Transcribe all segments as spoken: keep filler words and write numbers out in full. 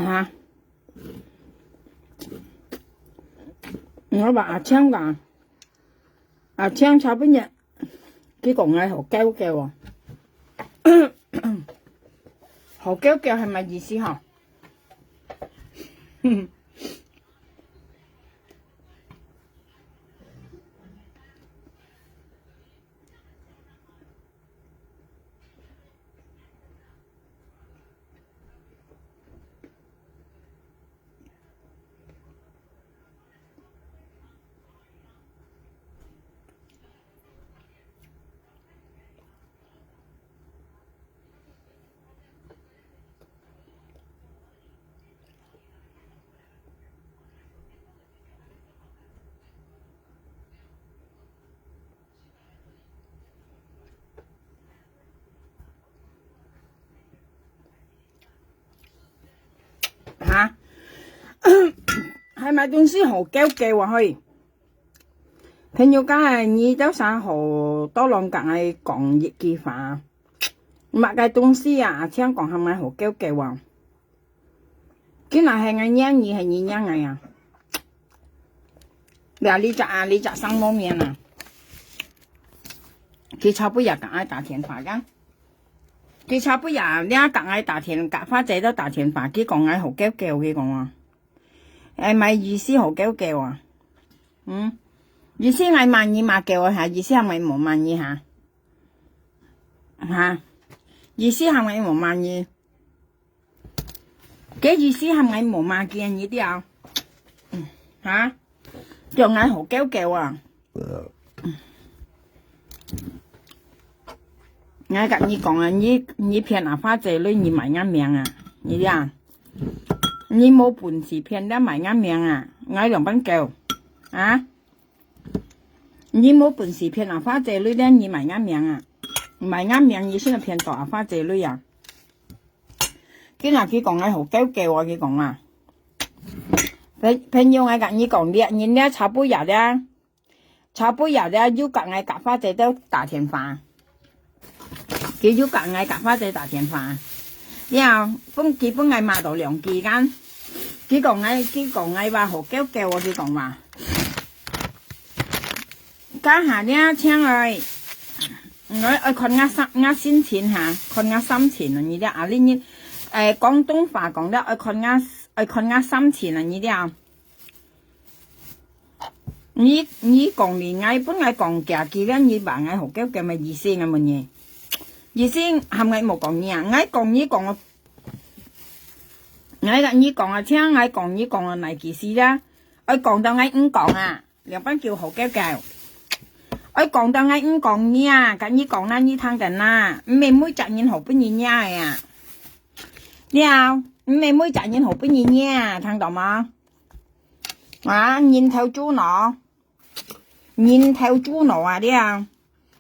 啊，我話阿昌講，阿昌差不多，佢講𠊎好嬌嬌哦。好嬌嬌係麼意思吼？哈？係麼東西好嬌嬌啊？嘿，朋友講啊，你兜儕好多人同𠊎講一句話，麼个東西啊？阿昌講喊𠊎好嬌嬌啊？今日係𠊎惹你，係你惹𠊎啊？呀，你隻啊，你隻生毛面啊！佢差不多同𠊎打電話个，佢差不多這同𠊎打電，佮花姐都打電話，佢講𠊎好嬌嬌，佢講啊，哎，麼意思好嬌嬌啊？嗯，意思𠊎罵你罵嬌啊哈？意思喊𠊎莫罵你哈？哈？意思喊𠊎莫罵你？ 該意思喊𠊎莫罵佢，你知啊？嗯，哈？叫𠊎好嬌嬌啊！𠊎同你講啊，你，你騙阿花姐鐳，你賣𠊎命啊！你知啊？你無本事騙，你賣𠊎命啊！𠊎仰般夠啊？ 你無本事騙阿花姐鐳，你賣𠊎命啊！賣𠊎命，你先騙到阿花姐鐳啊！佢若佢講𠊎好嬌嬌啊，佢講啊。朋，朋友，𠊎同你講，這人這差不多這，差不多這又同𠊎佮花姐都打電話。 佢又同𠊎佮花姐打電話，了，分，佢分𠊎罵到兩句間。佢講𠊎，佢講𠊎話好嬌嬌哦，佢講話。這下這請愛，𠊎愛看𠊎心，𠊎心情哈，看𠊎心情啊，你了啊，你，你，誒，廣東話講了，愛看𠊎，愛看𠊎心情啊，你了。 你，你講你，𠊎本來講佢，佢了你話𠊎好嬌嬌，麼意思？𠊎問你，意思喊𠊎莫講你啊？𠊎講你講，𠊎同你講啊，請𠊎講你講啊，哪幾時啦？愛講到𠊎毋講啊，仰般叫好嬌嬌？愛講到𠊎毋講你啊，同你講啦，你聽等啦，毋係每隻人好分你惹个啊。了，毋係每隻人好分你惹啊，聽到無？ 啊，人頭豬腦，人頭豬腦啊了！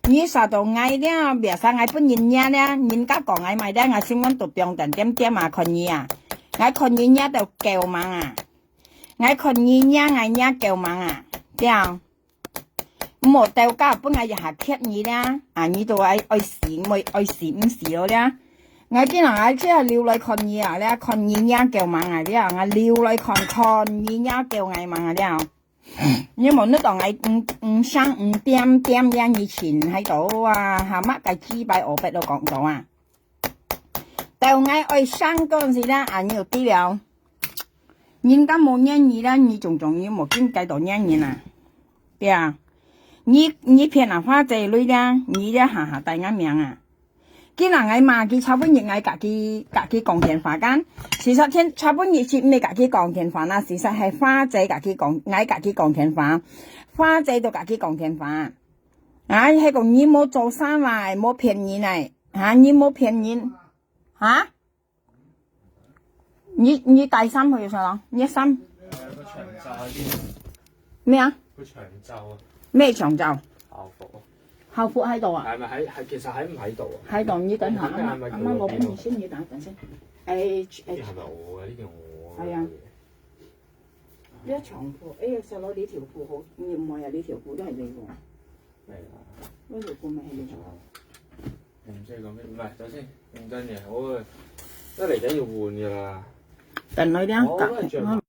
你煞到𠊎了，biasa𠊎分人惹了，人家講𠊎麼了，𠊎心肝肚放定恬恬啊，看你啊！𠊎看你惹到狗盲啊！𠊎看你惹𠊎惹狗盲啊！了！ 莫鬥架分𠊎一下㧒你了，啊，你都愛，愛死，愛，愛死毋死了了。𠊎今日𠊎就留來看你啊了，看你惹狗盲啊了，𠊎留來看，看你惹狗𠊎盲啊了。你莫你當𠊎毋，毋聲毋恬恬了，你尋喺度啊，哈，麼个幾擺我捌都講到啊。 到𠊎愛生該時啦，啊，你就知了。人家無惹你啦，你種種你無應該到惹人啊。對啊，你，你騙阿花姐鐳啦，你這下下帶𠊎命啊！今日𠊎罵佢，差不多𠊎同佢，同佢講電話間。事實上，差不多係毋係同佢講電話啦，事實係花姐同佢講，𠊎同佢講電話，花姐都同佢講電話。啊，係講你無做生話，無騙人啊！ 哈，你無騙人。哈？你，你帶衫去上咯，你衫。呃，個長袖啊，啲咩啊？個長袖啊。咩長袖？校服啊。校服喺度啊？係咪喺，係，其實喺唔喺度啊？喺度，你等下，阿媽，阿媽，我幫你先，你等一等先。誒，誒，呢件係咪我嘅？呢件我嘅。係啊。呢一長褲，哎呀，細佬，你條褲好，你唔係啊？你條褲都係你喎。係啊。呢條褲咪係你喎。唔知講咩，唔係，等先，認真嘅，我，都嚟緊要換㗎啦。等來兩格。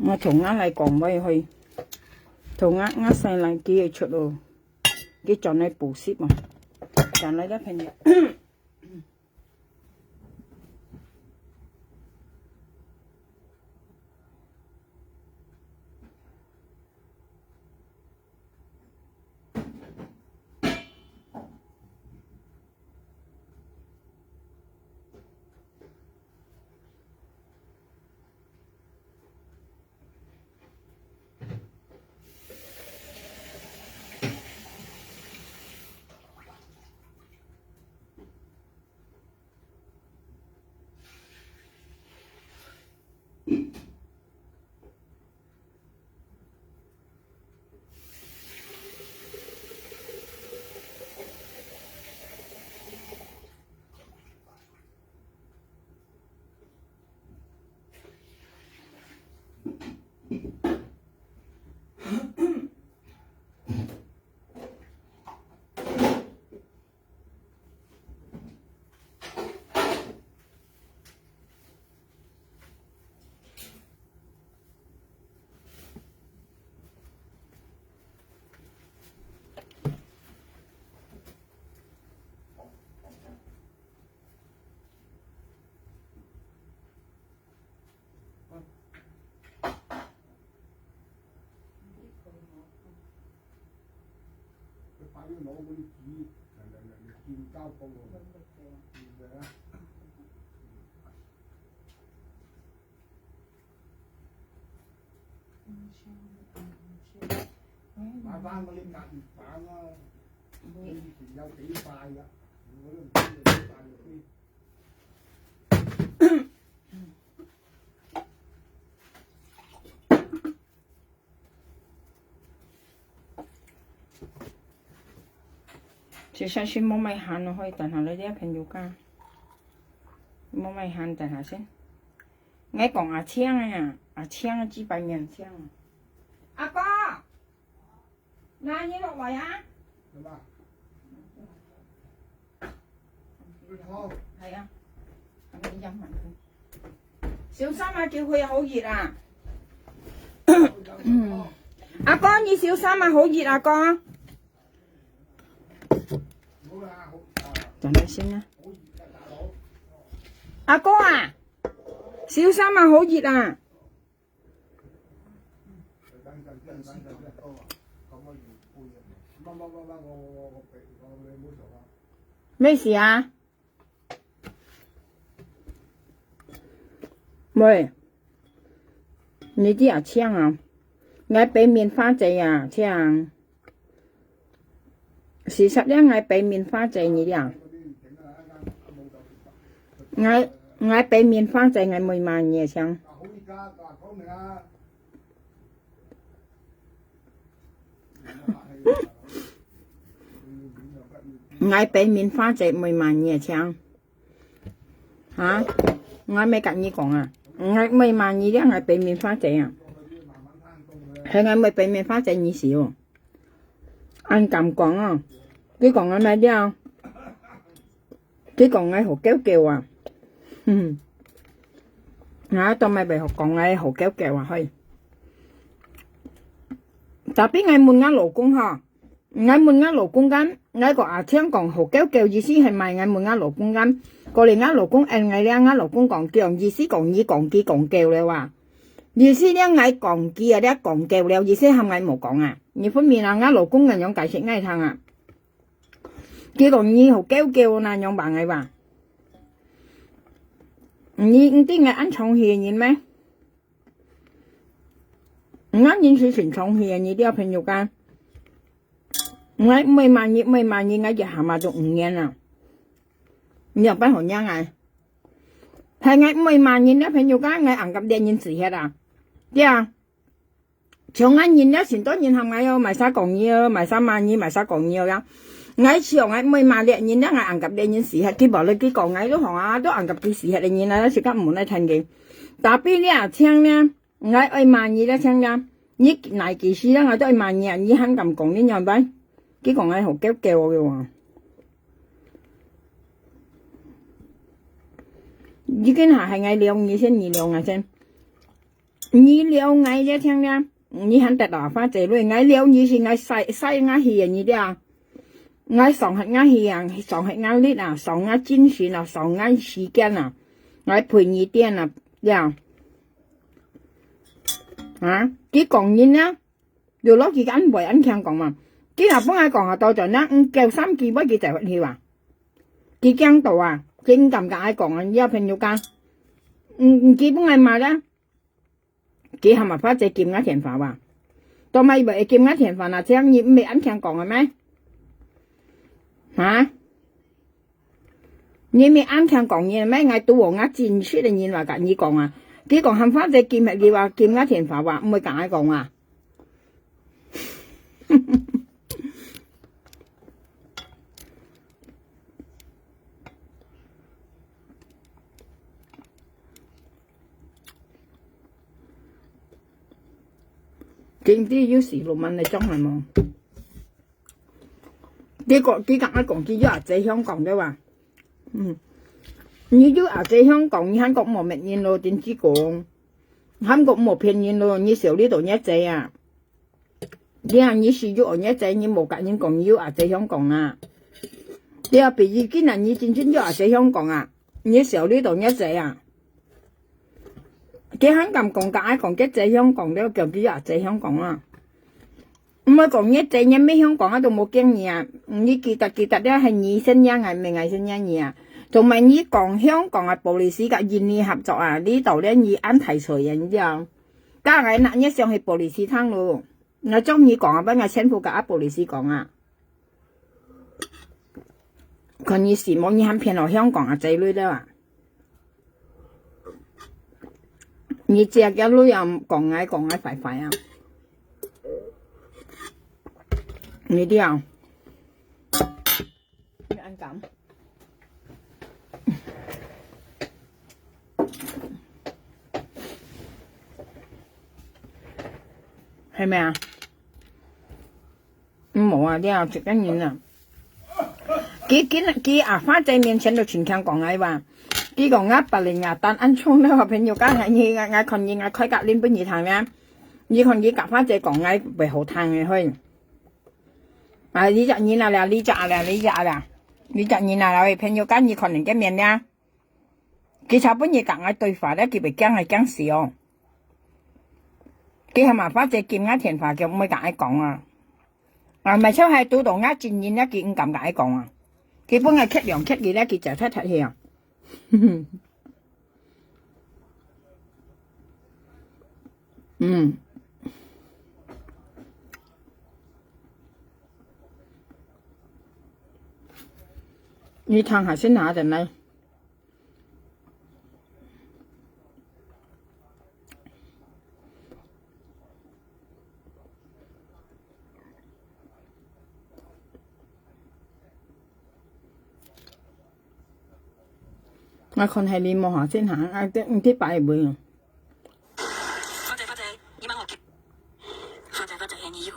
𠊎同𠊎來講話去，同𠊎，𠊎先來佢个出咯，佢轉來補習嘛，轉來个朋友。佢攞嗰啲紙嚟嚟嚟嚟見交報喎。買翻嗰啲隔熱板啦，佢以前有幾塊㗎，我都唔知有幾塊嗰啲。其實係無麼閒咯，可以等下來這朋友家。無麼閒，等下先。𠊎講阿青啊，阿青幾百年青。阿哥，那你落來啊？係啊。小三啊，叫佢好熱啊。阿哥，你小三啊，好熱啊，哥。等下先啊。阿哥啊，小三啊，好熱啊。咩事啊？ 喂，你知啊，青啊，𠊎白面花姐啊，青。事實了，𠊎白面花姐你了。𠊎，𠊎白面花姐，𠊎毋會罵你啊，青。 𠊎白面花姐毋會罵你啊，青。哈？𠊎毋係甲你講啊，𠊎毋會罵你了，𠊎白面花姐啊。係𠊎毋會白面花姐你死哦。恁敢講哦，你講𠊎毋係了。 佢講𠊎好狗狗啊。嗯。啊，做麼會講𠊎好狗狗啊，嘿。Tapi𠊎問𠊎老公吼，𠊎問𠊎老公講，𠊎講阿青講好狗狗，意思係麼个？𠊎問𠊎老公講，過來𠊎老公應𠊎了，𠊎老公講，佢講意思講你講佢講狗了啊。意思了𠊎講佢啊，了講狗了，意思喊𠊎莫講啊。你分明啊，𠊎老公恁樣解釋𠊎聽啊。 佢講你好狗狗哪，仰般个話？你毋知𠊎恁長氣个人咩？𠊎人係真長氣个，你這朋友間。𠊎毋會罵你，毋會罵你，𠊎一下嘛都毋願啊。你有辦法讓𠊎？係𠊎毋會罵你，這朋友間，𠊎硬甲這人死忒啊。對啊。 像𠊎人了，真多人喊𠊎哦，賣啥講你哦，賣啥罵你，賣啥講你哦呀。𠊎想𠊎毋會罵這人了，𠊎硬甲這人死忒，佢無來佢講𠊎都好啊，都硬甲佢死忒个人啊，自家毋會來聽佢。Tapi這青呢，𠊎愛罵你了，青呢，你哪幾時了，𠊎都愛罵你啊，你還敢講你仰般？佢講𠊎好狗狗个哦。你跟下係𠊎撩你先，你撩𠊎先。 你撩𠊎這聽了，你還得到花姐妹，𠊎撩你係𠊎使，使𠊎氣啊你了。𠊎傷害𠊎氣啊，傷害𠊎力啊，傷𠊎精神啊，傷𠊎時間啊，𠊎陪你癲啊，了。啊，佢講人啊，有落去恁會恁強講嘛。佢若分𠊎講啊，到轉啊，嗯，叫三句尾佢就去啊。佢驚到啊，佢毋敢甲𠊎講啊，你朋友講，嗯，佢分𠊎罵啦。 佢喊麼个花姐禁𠊎電話哇？做麼个會禁𠊎電話啊？這樣你毋係恁聽講个咩？哈？你毋係恁聽講个咩？𠊎堵好𠊎真實个人話甲你講啊！佢講喊花姐禁，你話禁𠊎電話哇？毋會甲𠊎講啊？ 今日有事，羅曼來講下無？結果佢甲𠊎講，佢有阿姊香港對吧？嗯，你有阿姊香港，你還講無騙人咯，丁子公，還講無騙人咯，你笑你都若姐啊！ 你啊，你係有愛若姐，你無甲人講你有阿姊香港啊？你啊，比如今日你真正有阿姊香港啊？你笑你都若姐啊？佢還敢講甲𠊎講佢姊香港了，叫佢有阿姊香港啊？毋好講你這人乜香港啊都無驚你啊！你記得記得，這係你先惹𠊎，毋係𠊎先惹你啊！同埋你講香港个policy佮印尼合作啊，你到底你安大罪啊，你知無？該𠊎拿你上去policy廳咯，𠊎將你講啊，分𠊎前夫佮阿policy講啊。 看你死無，你還騙了香港啊，這類的啊！你借个鐳啊，講𠊎講𠊎壞壞啊！你這樣，你安敢？係無啊？ 嗯，無啊，了，一個人啊。佢，佢，佢阿花姐面前都盡強講𠊎話。佢講𠊎白領啊，但恁重了，朋友講𠊎，𠊎，𠊎看你，𠊎開格林分你聽咩？你看佢佮花姐講𠊎會好聽个，嘿。啊，你隻人啊了，你隻啊了，你隻啊了，你隻人啊了，朋友講你看人家面了。 佢差不多佮𠊎對話了，佢會驚𠊎驚死哦。佢還麻煩姐撳𠊎電話，佢毋會佮𠊎講啊。啊，毋係就係堵到𠊎真人了，佢毋敢佮𠊎講啊。佢分𠊎缺糧缺佢了，佢就忒忒去啊。嗯。你聽下先下等來。 𠊎看係你無下先行，啊，這，你這擺會啊？花姐，花姐，你問我，花姐，花姐，你有。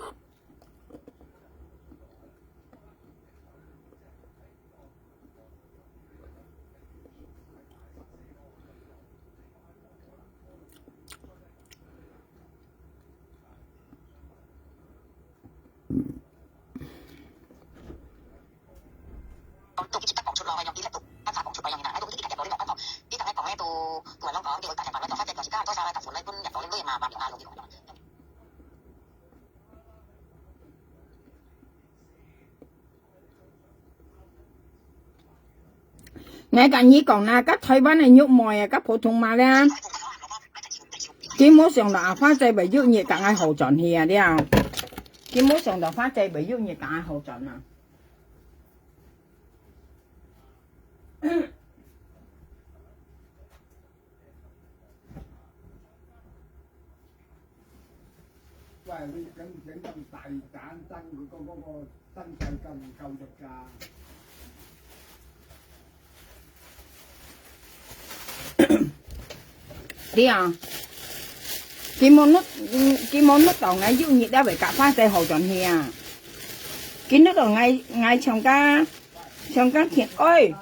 𠊎佮你講啦，該臺灣个玉妹啊，該普通話咧，佢無想到阿花姐會有日佮𠊎好轉去啊了。佢無想到花姐會有日佮𠊎好轉啊。 喂，你整，整咁大盞燈，佢嗰，嗰個燈掣夠唔夠力㗎？對啊，佢無錄，嗯，佢無錄到𠊎有日了會佮花姐好轉去啊。佢錄到𠊎，𠊎像个，像个天，哎。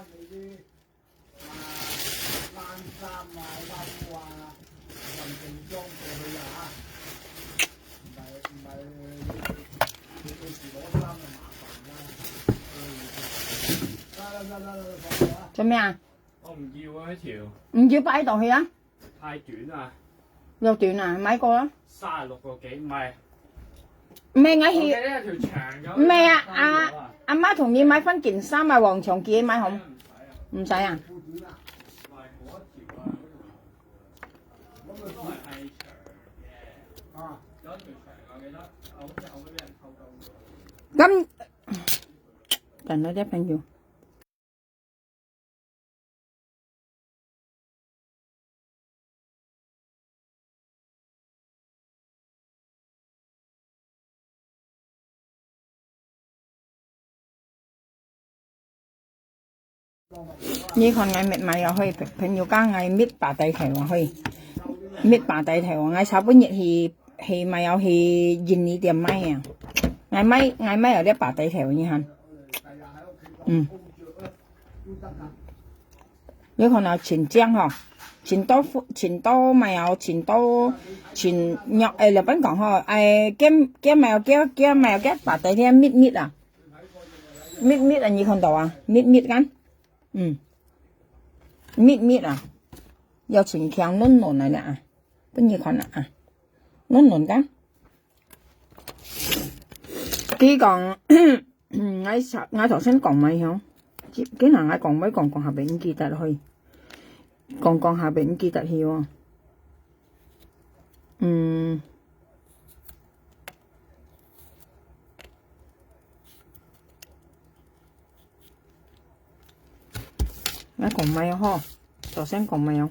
做咩啊？我毋要啊，呢條。毋要擺到去啊？太短啊。 有短啊，買過啊。三十六個幾，唔係。毋係，𠊎去，我記得有條長嘅，毋係啊，阿，阿媽同你買翻件衫啊，黃長期買好。唔使啊。唔使啊。褲短啊。唔係嗰一條啊，嗰條。嗰個係長嘅。啊。有一條長嘅，我記得，好似後尾俾人偷鳩咗。咁，等我啲朋友。 你看𠊎搣牯牛去，朋，朋友講𠊎搣巴底頭啊去，搣巴底頭啊，𠊎昨晡日去，去買牛去印尼店買啊，𠊎買，𠊎買有粒巴底頭，你看，嗯。 你看啊，盡靚吼，盡多，盡多咩哦，盡多，盡肉，誒，日本講吼，誒，佢，佢咩哦，佢，佢咩哦，佢白底个密密啊，密密啊，你看到啊，密密kan，嗯，密密啊，要盡強嫩嫩來了啊，分你看了啊，嫩嫩kan。佢講，嗯，𠊎頭，𠊎頭先講麼个？今，今日𠊎講麼个？講講下邊毋記得去，講講下邊毋記得去哦。嗯。 𠊎講麼个吼？頭先講麼个哦？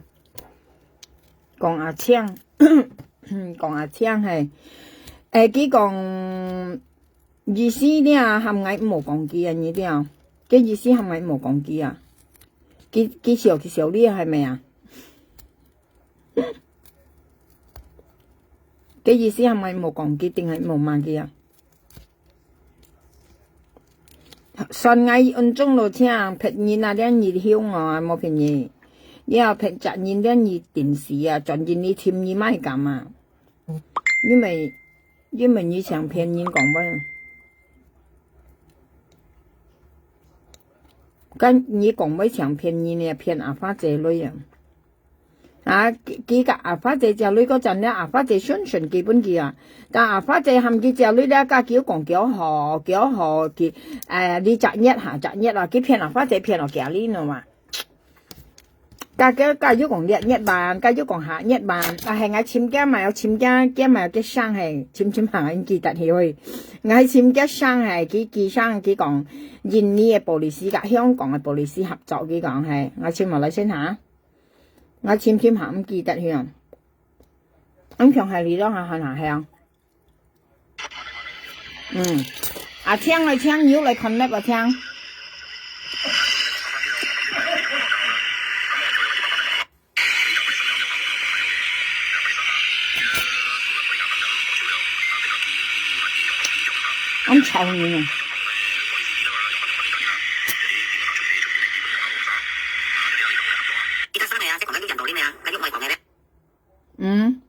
講阿青，講阿青係，誒，佢講意思你啊，喊𠊎毋好講佢啊，你知啊？佢意思喊𠊎毋好講佢啊？佢，佢笑，佢笑你係咪啊？佢意思喊𠊎毋好講佢，定係毋好罵佢啊？ 算𠊎恩重咯，請別人啊，連你凶哦，無騙你。你要騙隻人，連你定死啊，轉人你尋你買幹嘛？因為，因為你想騙人講話。跟你講話想騙人呢，騙阿花姐女啊。 啊，佢，佢佮阿花姐借鐳該陣咧，阿花姐順順佢分佢啊。但阿花姐喊佢借鐳咧，佮佢講幾好，幾好，佢，誒，你隻月下，隻月啊，佢騙阿花姐騙到幾哩，你知嘛？佮，佮，佮又講六月半，佮又講下月半，啊，係𠊎尋佢嘛，要尋佢，佢嘛要佢上係，尋尋下，𠊎記得去喂。𠊎尋佢上係，佢，佢上，佢講印尼个police佮香港个police合作，佢講係，𠊎尋下來先下。 𠊎尋尋下毋記得去啊。恁強係你咯，下下下係啊。嗯，阿青來青，你又來connect阿青。恁吵你呢。 嗯。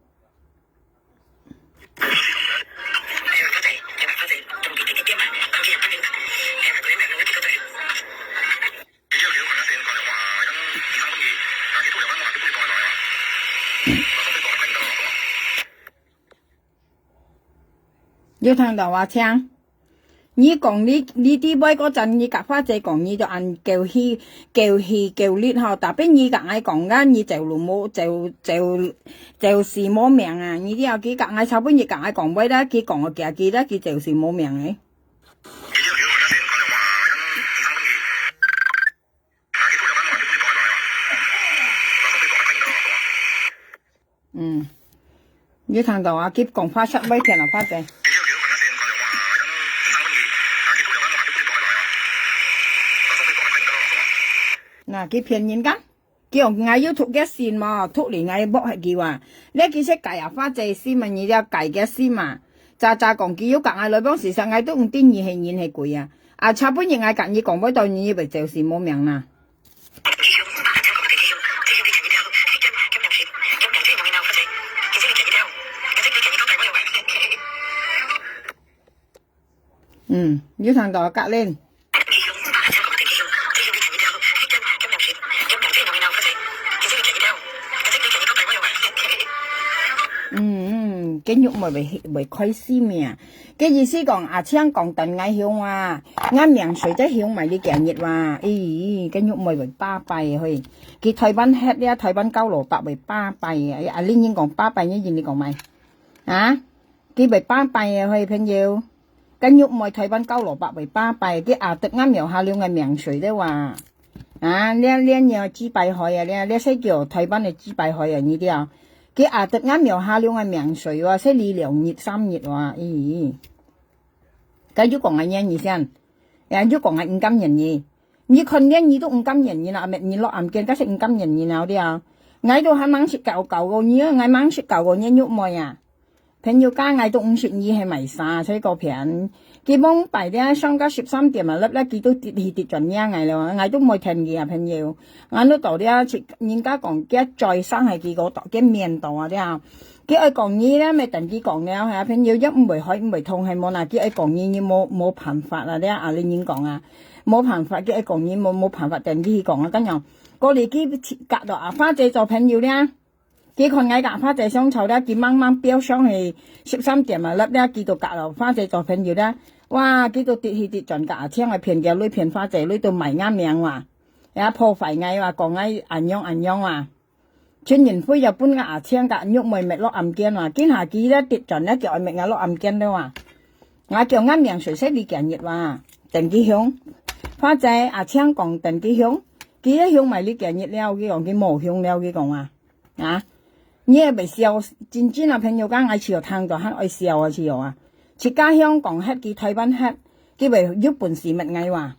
有聽到啊，青？ 你講你，你在外國陣，你佮花姐講，你就恁狗氣，狗氣，狗力吼。Tapi你佮𠊎講啊，你就無，就，就，就是無命啊！你了解，佮𠊎差不多，你佮𠊎講話啦，佢講个佢啦，佢就是無命誒。 嗯，你聽到啊？佢講話煞尾天啊，花姐。那佢騙人个，佢用𠊎YouTube个線嘛，脫離𠊎block佢啊。你其實改啊，花姐線嘛，你要改个線嘛。早早講佢有講啊，來講事實，𠊎都毋知你係人係鬼啊。啊，差不多𠊎佮你講，每到你會就是無命啦。 嗯，有聽到啊，格林？嗯，嗯，今日會，會，會開心呀。 个意思講，阿青講等𠊎凶啊，𠊎命水在凶埋你今日哇，咦，个玉妹會巴閉嘿，佢台灣歇了，台灣交老伯會巴閉啊，啊，你人講巴閉，你人你講咩？啊？佢會巴閉啊嘿，朋友，个玉妹台灣交老伯會巴閉，佢阿得𠊎苗下了𠊎命水了哇。 啊，這，這你要幾百歲啊，這，這係叫台灣个幾百歲啊，你知啊？佢阿得𠊎苗下了𠊎命水哇，係你兩日三日哇，咦。該就講𠊎念你先，呀，就講𠊎毋甘願你。你看念你都毋甘願你啦，阿妹你落暗間，該係毋甘願你了，知啊？𠊎都還吂識搞，搞過你啊，𠊎吂識搞過你玉妹啊。 朋友家，𠊎都毋識你係賣啥，在該片。佢往擺了上到十三點啊，粒粒佢都跌去跌轉領𠊎了，𠊎都毋會聽佢啊，朋友。𠊎都到了，人家講佢嘴上係佢个，佢面到啊，了。佢愛講你了，乜等佢講了，係啊，朋友，又毋會害，毋會痛，係無啦，佢愛講你，你無，無辦法啦，了，啊，你人講啊，無辦法，佢愛講你，無，無辦法，等佢講啊，恁樣。過來佢隔到阿花姐做朋友了。 佢看𠊎佮花姐相吵了，佢慢慢飆上去十三點啊，粒了，佢都佮老花姐做朋友了。哇，佢都直去直轉甲阿青个騙佢鐳騙花姐鐳都賣𠊎命哇，也破壞𠊎哇，講𠊎恁樣恁樣哇。全運會又分𠊎阿青甲玉妹搣落暗間哇，今下佢咧直轉咧叫愛搣𠊎落暗間了哇。𠊎叫𠊎命水洗你今日哇，等佢凶。花姐阿青講等佢凶，佢咧凶埋你今日了，佢講佢無凶了，佢講啊。 啊，你也袂笑，真正啊，朋友講，𠊎就聽到還愛笑啊，就啊。自家香港核，佢台灣核，佢會有本事搣𠊎哇。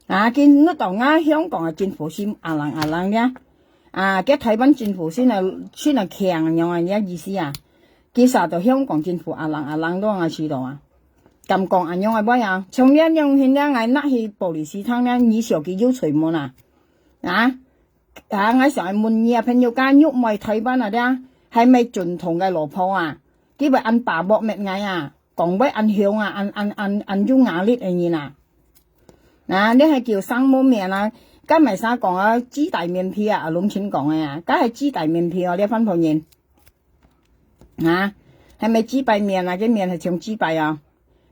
啊，佢摎到𠊎香港个政府先阿冷阿冷呀。啊，佢台灣政府先啊，先啊強樣啊，你意思啊？佢啥到香港政府阿冷阿冷都𠊎知道啊。敢講恁樣个話啊？從這樣現在𠊎拿去保利斯堂呢，你笑佢有罪無啊？啊？ 啊，𠊎想問你啊，朋友家玉妹台灣啊，這還沒準同个老婆啊，佢會恁巴薄搣𠊎啊，講會恁凶啊，恁恁恁恁有壓力个人啊。啊，你還叫生無面啊，該買啥講啊，自帶面皮啊，阿龍清講个啊，該係自帶面皮哦，你番婆人。 啊，係咪自擺面啊？該面係像自擺啊？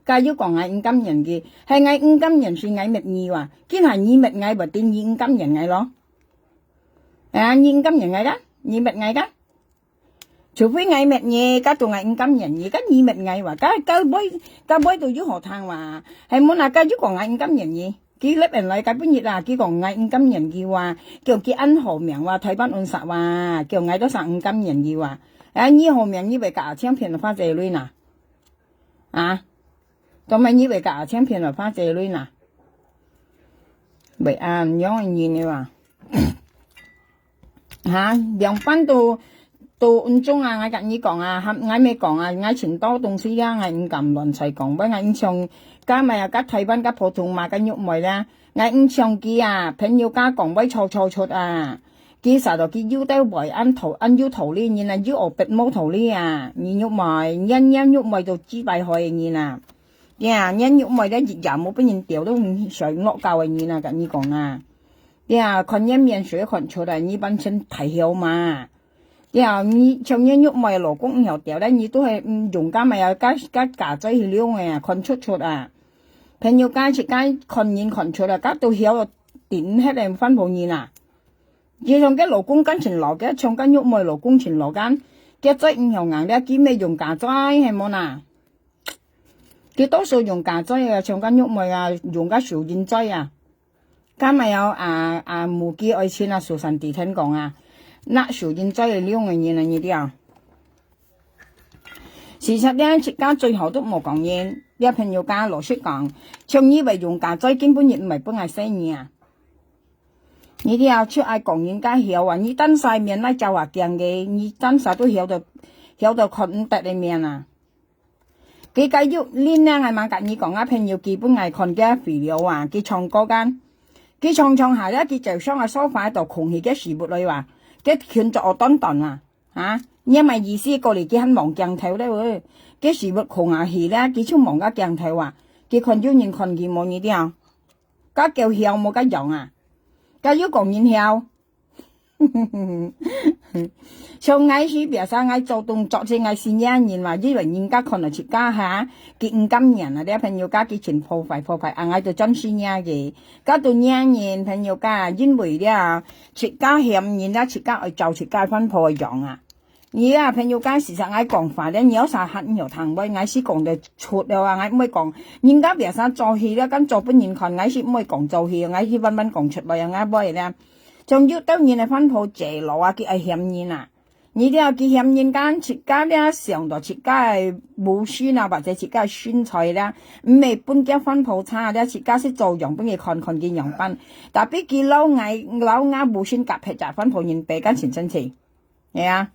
該又講𠊎毋甘願佢，係𠊎毋甘願係𠊎搣你哇？今下你搣𠊎，毋定你毋甘願𠊎咯？啊，你毋甘願𠊎个？你搣𠊎个？除非𠊎搣你，該都𠊎毋甘願你，該你搣𠊎哇？該該尾該尾都有好聽哇？係無啊？該又講𠊎毋甘願你。 佢立人來該本日啊，佢講𠊎毋甘願佢哇，叫佢安好名哇，台灣安殺哇，叫𠊎都想毋甘願佢哇。哎，你好名你會甲阿青騙花姐鐳呐？啊？做麼你會甲阿青騙花姐鐳呐？會恁樣个人个哇？ 哈，兩班都都毋中啊！𠊎甲你講啊，喊𠊎乜講啊，𠊎尋到東西啊，𠊎毋敢亂再講，毋𠊎毋像甲麼啊，甲台灣甲普通嘛，甲玉妹啦，𠊎毋像佢啊，朋友甲講會吵吵出啊，佢啥到佢有兜會恁道恁有道理人啊，有學別無道理啊，你玉妹，年年玉妹都幾百歲个人啊，呀，年玉妹咧一日無分人屌都想落教个人啊，甲你講啊。 呀，看人面水看出來，你本身大曉嘛。呀，你像你玉妹老公毋曉調咧，你都係嗯用家嘛，要加加加嘴去溜个啊，看出出啊。朋友家自家看人看出來，家都曉頂hết个番婆人啊。就像个老公跟前老个，像个玉妹老公前老間，个嘴毋曉硬咧，佢乜用家嘴係無啦？佢多數用家嘴啊，像个玉妹啊，用个手印嘴啊。 今日有啊啊，無記愛情啊，蘇珊地聽講啊，那受人嘴个兩个人啊，你知啊？事實咧，自家最好都無講人，這朋友家老實講，像你會用家嘴，根本你毋係本來細人啊。你知啊，就愛講人家曉啊，你單晒面來教下驚个，你單晒都曉得曉得看毋得个面啊。 佢个玉林呢，𠊎吂甲你講啊，朋友，佢分𠊎看个肥料啊，佢唱歌間，佢唱唱下咧，佢就上个沙發度空去个屎朏來哇，佢裙著哦短短啊，啊，你乜意思過嚟佢還望鏡頭咧喂，佢屎朏空下去咧，佢就望个鏡頭啊，佢看有人看佢無你聽，該叫曉無該樣啊，該有講人曉。 像𠊎係biasa，𠊎做動作係𠊎係惹人嘛，因為人家看到自家哈，佢毋甘願啊，這朋友家佢真破壞破壞，啊，𠊎就專心惹个。該都惹人朋友家，因為了，自家嫌人啦，自家愛照自家番婆个樣啊。你啊，朋友家，事實𠊎講話咧，你有啥還有聽話，𠊎係講得出了啊，𠊎毋會講，人家biasa做戲了，敢做分人看，𠊎係毋會講做戲，𠊎係慢慢講出來啊，𠊎毋會咧。 像有兜人个番婆姐老啊，佢愛嫌人啊。你知啊，佢嫌人家自家咧，想到自家个母性啊，或者自家个身材咧，毋係分佢番婆差咧，自家係做樣分佢看，看佢樣般。Tapi佢老𠊎，老𠊎母性甲別隻番婆人比較真生氣，係啊。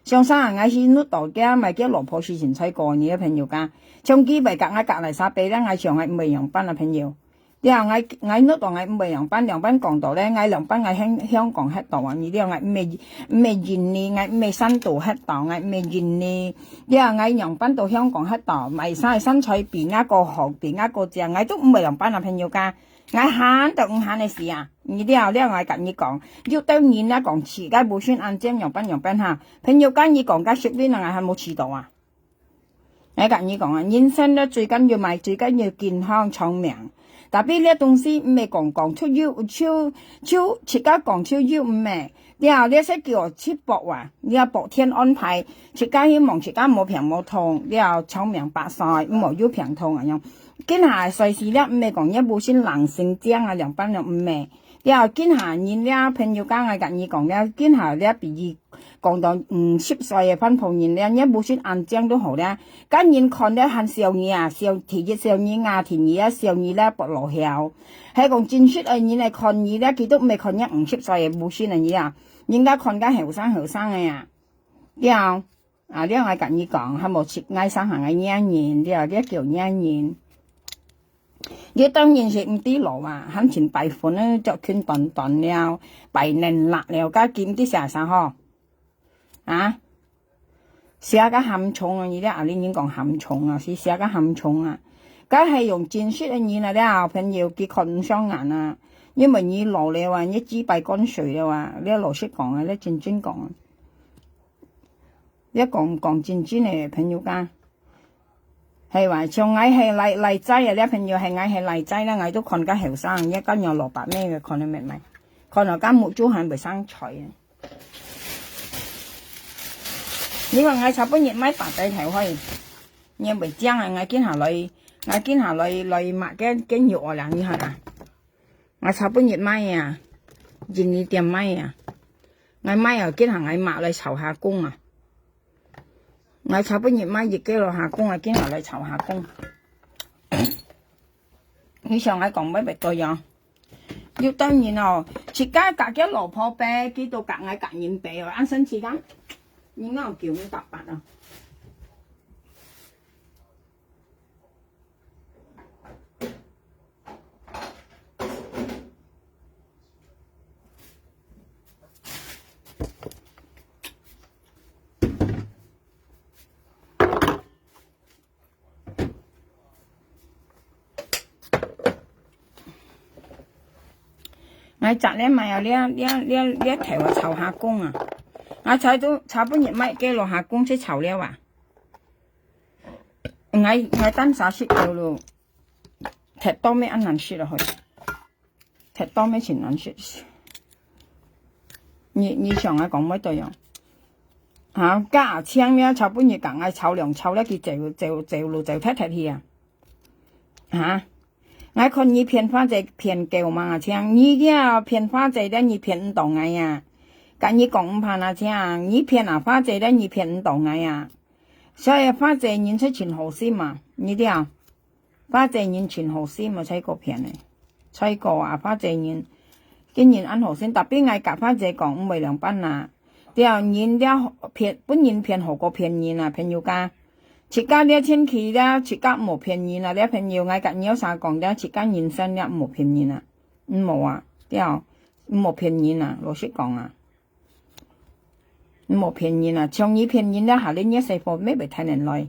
像啥，𠊎係摎到个，買个老婆係真衰過你个朋友家。像佢會甲𠊎甲來沙杯咧，𠊎想𠊎毋會樣般啊，朋友。對啊，𠊎，𠊎摎到𠊎毋會樣般，樣般講到咧，𠊎樣般𠊎香，香港核到啊，你知啊，𠊎毋會，毋會印尼，𠊎毋會山東核到，𠊎毋會印尼。對啊，𠊎樣般到香港核到，買衫个身材比𠊎過好，比𠊎過靚，𠊎都毋會樣般啊，朋友家。 𠊎閒都毋閒个事啊，你了了𠊎甲你講，有兜人啊講自家無信安靜樣般樣般哈，朋友甲你講甲識你，𠊎還無試到啊。𠊎甲你講啊，人生咧最緊要嘛，最緊要健康長命。Tapi這東西毋係講講就有，就，就自家講就有，毋係。了，這係叫七寶啊，了，寶天安排，自家希望自家無病無痛，了，長命百歲，毋好有病痛恁樣。今下个世事了，毋係講若無先冷靜靜啊，兩班人毋係。了，今下人了，朋友講啊，甲你講了，今下了，比喻講到五十歲个番婆人了，若無先安靜都好了。甲人看了還笑你啊，笑，第一笑你啊，第二啊笑你了，不老曉。係講真實个人來看你了，佢都毋係看若五十歲个無先个你啊，人家看个後生後生个啊。了，啊，了，𠊎甲你講，還無識𠊎生下个惹人，了，這叫惹人。有兜人係毋知路啊，還盡拜粉啊，著裙短短了，拜能力了，甲今日寫啥吼？啊？寫甲含重啊，你這阿里人講含重啊，是寫甲含重啊。該係用真實个人啊，這朋友佢看毋上眼啊，因為你老了啊，你煮白滾水了啊，這老實講啊，這真真講啊。 這講，講真真个朋友家，係話，像𠊎係倈，倈仔啊，這朋友係𠊎係倈仔啦，𠊎都看較後生，這个娘蘿蔔咩个看到咩咩，看到間目珠還袂生菜啊。你看𠊎昨晡日買白底頭去，你袂靚啊，𠊎今下來，𠊎今下來，來買个，个肉啊啦，你看啊。 𠊎昨晡日買啊，印尼店買啊。𠊎買啊，今下𠊎媽來炒蝦公啊。𠊎昨晡日買一個落蝦公啊，今下來炒蝦公。你想𠊎講乜乜對哦？有兜人哦，自家甲个老婆白，佢都甲𠊎甲人白哦，恁生自家。你哪有叫你答白啊？ 𠊎摘了買啊，這，這，這，這頭啊，炒蝦公啊。𠊎昨都，昨晡日買个落蝦公去炒了啊。𠊎，𠊎單儕食了咯，忒多咩恁難食落去。 忒多咩盡難食。你，你想𠊎講乜對樣？哈，甲阿青了，昨晡日甲𠊎炒涼炒了，佢走，走，走路走忒忒去啊。哈，𠊎看你騙花姐騙夠嘛，阿青，你這騙花姐了，你騙毋到𠊎啊。甲你講毋怕啊，青，你騙啊花姐了，你騙毋到𠊎啊。所以花姐人出盡好心嘛，你知啊？ 花姐人盡好心啊，才過騙呢。才過啊，花姐人，竟然恁好心，tapi𠊎甲花姐講，毋會兩班啊。了，人了騙，分人騙好過騙人啊，朋友家。自家了千祈了，自家毋好騙人啊，了朋友，𠊎甲你有啥講了，自家人生了毋好騙人啊，毋好啊，了，毋好騙人啊，老實講啊。 毋好騙人啊，像你騙人了，下日你細貨乜會帶人來。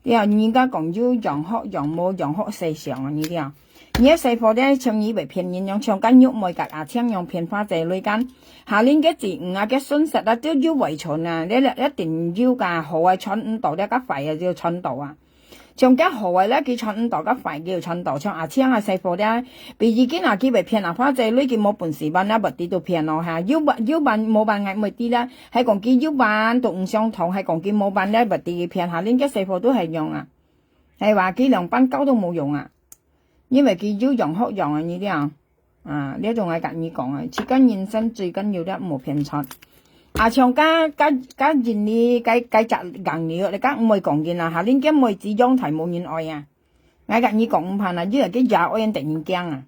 了，人家講有樣學樣，無樣學世上啊，你了。你个細貨了，像你會騙人樣，像甲玉妹甲阿青樣騙花姐來間。下日个子女啊，个損失啊，都有遺傳啊，了，了，一定有个，好个傳毋到，了个壞个就傳到啊。 像个好个咧，佢傳毋到；个壞个又傳到。像阿青啊，細貨咧，比如今啊，佢會騙啊，花姐鐳佢無本事，萬啊，物事都騙咯哈。有萬，有萬，無萬，𠊎毋會知啦。係講佢有萬都毋相同，係講佢無萬咧，物事佢騙下，恁个細貨都係樣啊。係話佢兩班教都無用啊，因為佢有樣學樣啊，你知啊。 啊，這種愛甲你講啊，自家人生最緊要咧，毋好騙出。啊，像該，該，該印尼，該，該隻硬牛，你講毋會講緊啊，下恁个妹子陽台無人愛啊。𠊎甲你講毋怕啊，因為佢爺哀人得人驚啊。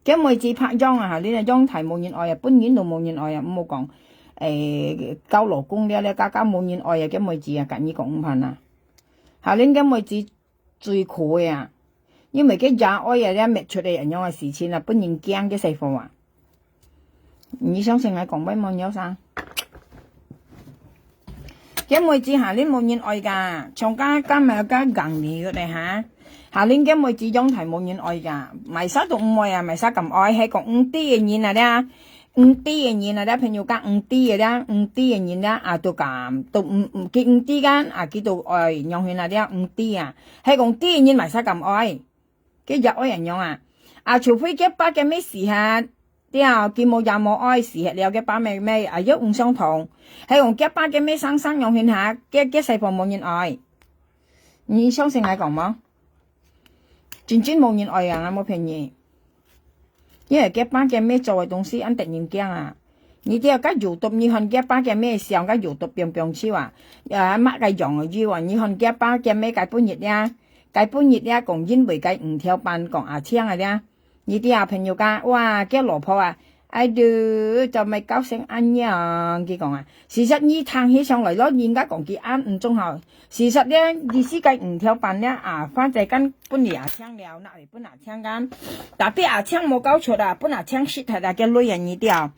該妹子拍烊啊，下恁个陽台無人愛啊，本人都無人愛啊，毋好講，誒，交老公了，了，家家無人愛啊，該妹子啊，甲你講毋怕啊。下恁个妹子 最苦个啊，因為該爺哀啊，這搣出來恁樣个事情啊，分人驚个細貨啊。你相信𠊎講話無？你有啥？該妹子下恁無人愛个，像該，該麼个硬泥个咧哈。下恁該妹子陽台無人愛个，麼儕都毋愛啊，麼儕敢愛，係講毋知个人啊咧。毋知个人啊，這朋友講毋知个咧，毋知个人咧，啊，都敢，都毋，毋，佢毋知个，啊，佢都愛仰形啊，這毋知啊。係講知个人嘛使敢愛，佢也愛恁樣啊。啊，除非佢爸佢姆死忒，對，佢無爺無哀死忒了，佢爸姆姆啊，又毋相同。係講佢爸佢姆生生仰形下，佢，佢細伙無人愛。你相信𠊎講無？真正無人愛啊，𠊎無騙你。 因為佢爸佢姆做个東西恁得人驚啊。你知啊，該YouTube，你看佢爸佢姆相，該YouTube放放手啊，啊，麼个樣个有啊，你看佢爸佢姆該本日咧，該本日咧講因為該五條半講阿青个咧，你知啊，朋友講，哇，佢老婆啊，哎喲，做麼搞成恁樣，佢講啊，事實你聽起上來咯，人家講佢恁毋忠孝，事實咧，意思該五條半咧，啊，反正跟本日阿青了，哪會 分阿青間。Tapi阿青無交出啊，分阿青食忒啊，佢鐳啊，你知啊。